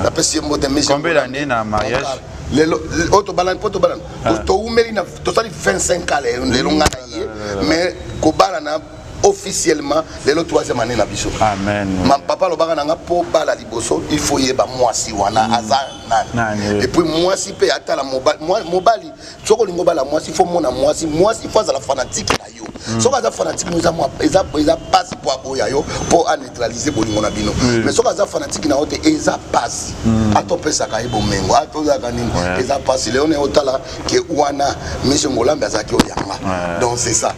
napesi ye mbote. Combien d'années na mariage? Lelo oyo tobalani, mpo tobalani toumeli na tosali 25 ans lelo, nga na ye. Mais kobalana officiellement lelo, troisième année na biso. Amen. Ma papa alobaka na nga, mpo bala liboso, il faut yeba mwasi wana aza. nani. Et puis mwasi mpe atala mobali. Soki olingi obala mwasi, faut mona mwasi. Mwasi faut azala fanatique na yo. Soki aza fanatique no, eza pasi mpo aboya yo, mpo aneutraliser bolingo na bino. Mais soki aza fanatique na yo te, eza pasi. Ata opesaka ye bomengo, ata ozalaka nini, eza pasi. Leo na otala ke wana monsieur Ngolambe azalaki oyanga. Donc c'est ça.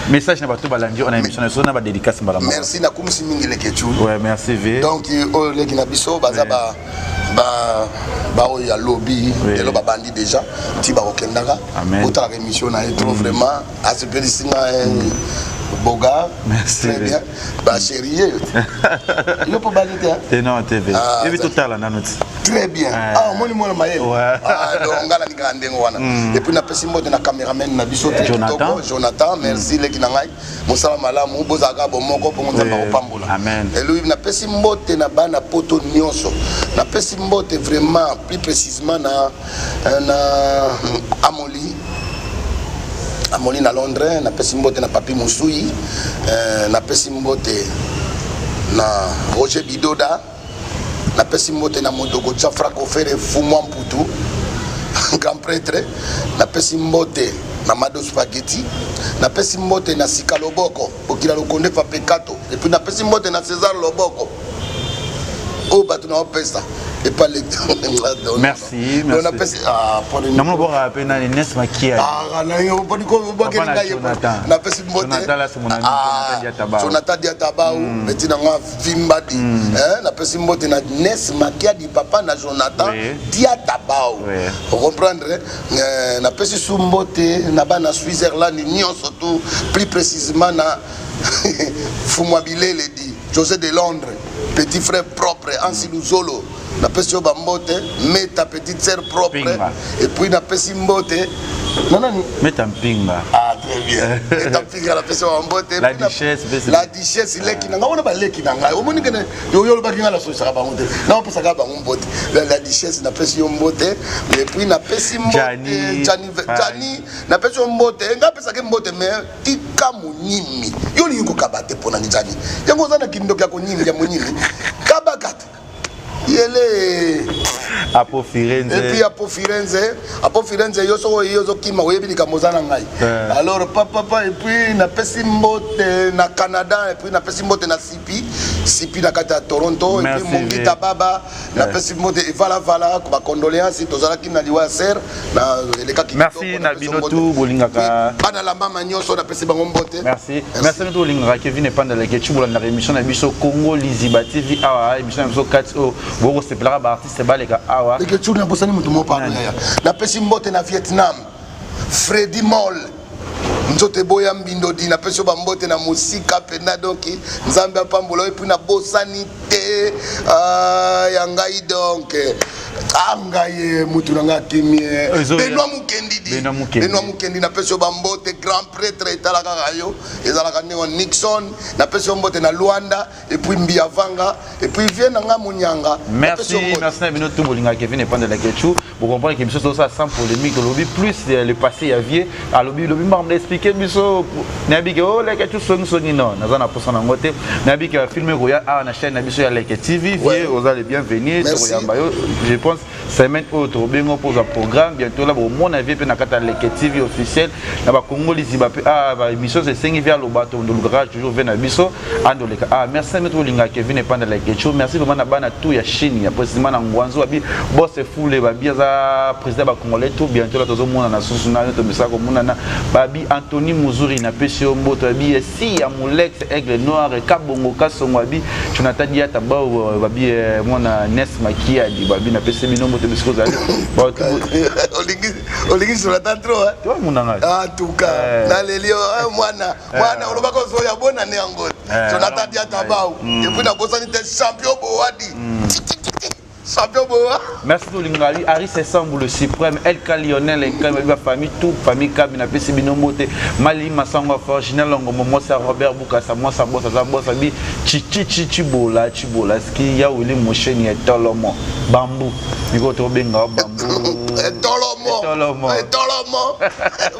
Message na bato balandi oyo na émission na biso, na badédicace mbala moko. Merci, nakumisi mingi Leketu. Ouais, merci v. Donc oyo leki na biso baza ba baoyo ya lobi, lelo babandi déjà ti bakokendaka. Botalaka émission na ye trop, vraiment asepelisi nga boga. Merci. Très bien, bachéri ye yo mpo bali te. Te, non, TV ebi totala nano ti. Très bien. Ah, omoni mwana mayele. Ah, donc nga nalingaka ndenge wana. Et puis napesi mbote na cameraman na biso te. Jonathan. Kitoko, Jonathan, merci leki na ngai, mosala malamu. Bozalaka bomoko mpongo Nzambe akopambola. Amen. Elobi napesi mbote na bana poto nyonso. Napesi mbote vraiment plus précisément na Amoli, Amoli na Londres. Napesi mbote na Papi Musui, napesi mbote na Roger Bidoda, napesi mbote na Modoko Jafra Kofere Fumwa Mputu, grand prêtre. Napesi mbote na Mado Spaghetti, napesi mbote na Sika Loboko Bokila Lokonde Fapekato, et puis napesi mbote na César Loboko oyo bato na opesa epa. Merci, merci. Namona bokaka mpe nani, Nes Makia. Obwakeli ngai. Jonathan. Napesi mbote. Jonathan, là, c'est mon ami, Jonathan Diatabao. Jonathan Diatabao, eti nanga Vimbadi. Napesi mbote na Nes Makiadi, papa na Jonathan Diatabao. Comprendre. Napesi su mbote na bana Switzerland nyonso, tout plus précisément na Fumwa Bilele di José de Londres, petit frère propre Ansi Luzolo. Napesi yo bambote, Meta, petite sœur propre. Pinga. Et puis napesi mbote na nani? Meta Mpinga. Ah, très bien, Meta Mpinga, napesi yo bambote. La Duchesse, La Duchesse, leki na ngai wana, baleki na ngai. Omoni kene yo olobaki ngai nasolisaka bango te, naopesaka bango mbote. La Duchesse, napesi yo mbote. Et puis napesi mbote Gianni. Gianni, Gianni, napesi yo mbote. Ngai apesaki mbote, mais tika monyimi. Yo olingi kokaba te mpona nini? Yango oza na kindoki ya konyimi, ya monyimi. Kabaka te yele. Apo Firenze. Et puis Apo Firenze, Apo Firenze, yo soko oyo ozokima, oyebi likambo oza na ngai. Alors papa, et puis napesi mbote na Canada, et puis napesi mbote na Sipi Sipi na kati ya Toronto, et puis Merci, Mongita Baba, napesi mbote evalavala. Bacondoléance, tozalaki na liwa ya ser na elekaki. Merci Kitoko, na napesi bino mbote. tu bolingaka. Bana la mama nyonso, napesi bango mbote. Merci, merci bino tolingaka Kevin Epandaleke Cibola na émission na biso Congo Liziba TV. Awa émission na biso kati oyo bokosepelaka baartiste baleka awa. Leke Tshuri, nabosani motu moko, pardon yaya. Napesi mbote na Vietnam, Fredi Mol nzoto eboya mbindodi. Napesi yo bambote na mosika mpenza. Donc Nzambe apambola oyo. Et puis nabosani te, ah, ya ngai, donc ah, ngai mutu na ngai akimi. Benoit Mukendi di. Benoît Mukendi. Benoît Mukendi, napesi yo bambote. Grand prêtre, etala kaka yo, ezalaka ndenge wana. Nixon, napesi yo mbote na Luanda. Et puis Mbiavanga, et puis vie na ngai Monyanga. Merci, merci na bino tu bolingaka Kevin Epandela Kechu. Bocomprendre ke biso tozosala sans polémique. Tolobi plus le passé ya vie. Alobi lobi makambo na expliquer biso. Nayebi ke o Leke tu songisongi, non, naza na posa nango te. Nayebi ke bafilm ekoya awa na chaîne na biso ya Leke TV. Vie, oza le bienvenu. Tokoyamba yo, je pense semaine oyo tokobenga mpo ozwa programme. Bientôt la bomona vie mpe na kati ya Leke TV officiel na Bakongo Liziba mpe baémission esengi vie aloba. Tondolukaka toujours vie na biso andoleka. Ah, merci na bino tolingaka Kevin Epandela Kecho. Merci vraiment na bana tout ya Chine, ya précisément na Ngwanzu. Babi boss Fule, babi aza président bacongolais tout. Bientôt la tozomona na susu na yo, tomisaka komonana. Babi Anthony Muzuri, napesi yo mboto. Babi esi ya Molex Aigle Noir Kabongo Kasongo, babi Jonathan Diata Bao, babi mwana Nes Makiadi, babi napesi bino mboto bisiko ozali. Olingi Jonathan trop, hein? Toi monanga. En tout cas naleli yo, mwana mwana olobaka ozoya bonane yango. Jonathan Diata Bao. Et puis nabosani te champion Bowadi, champion Boa. Merci tolingali Aris Esambu le suprême, LK Lionel Ekam, ba famille tout, famille Kabi, napesi bino mbote. Mali Masango Fort Ginel Longomo, mwasi ya Robert Bukasa, mwasi ya boss, aza boss abi Chichi Chichi Bola Chibola ski ya Willy Mosheni Etolomo Bambu miko tobenga bambu. Etolomo. Etolomo. Etolomo,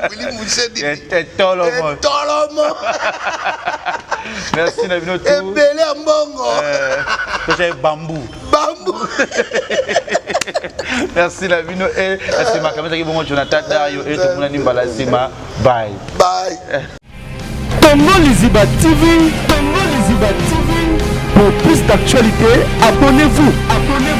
Willy Musheni. Etolomo. Etolomo. Merci na bino tout. Ebele ya mbongo. Toza bambu. Bambu. Merci na bino e na nsima kamezaki bongo Jonathan Dario e tomonani mbala nsima. Bye bye. Congo Liziba TV, Congo Liziba TV. Pour plus d'actualités, abonnez-vous. Abonnez.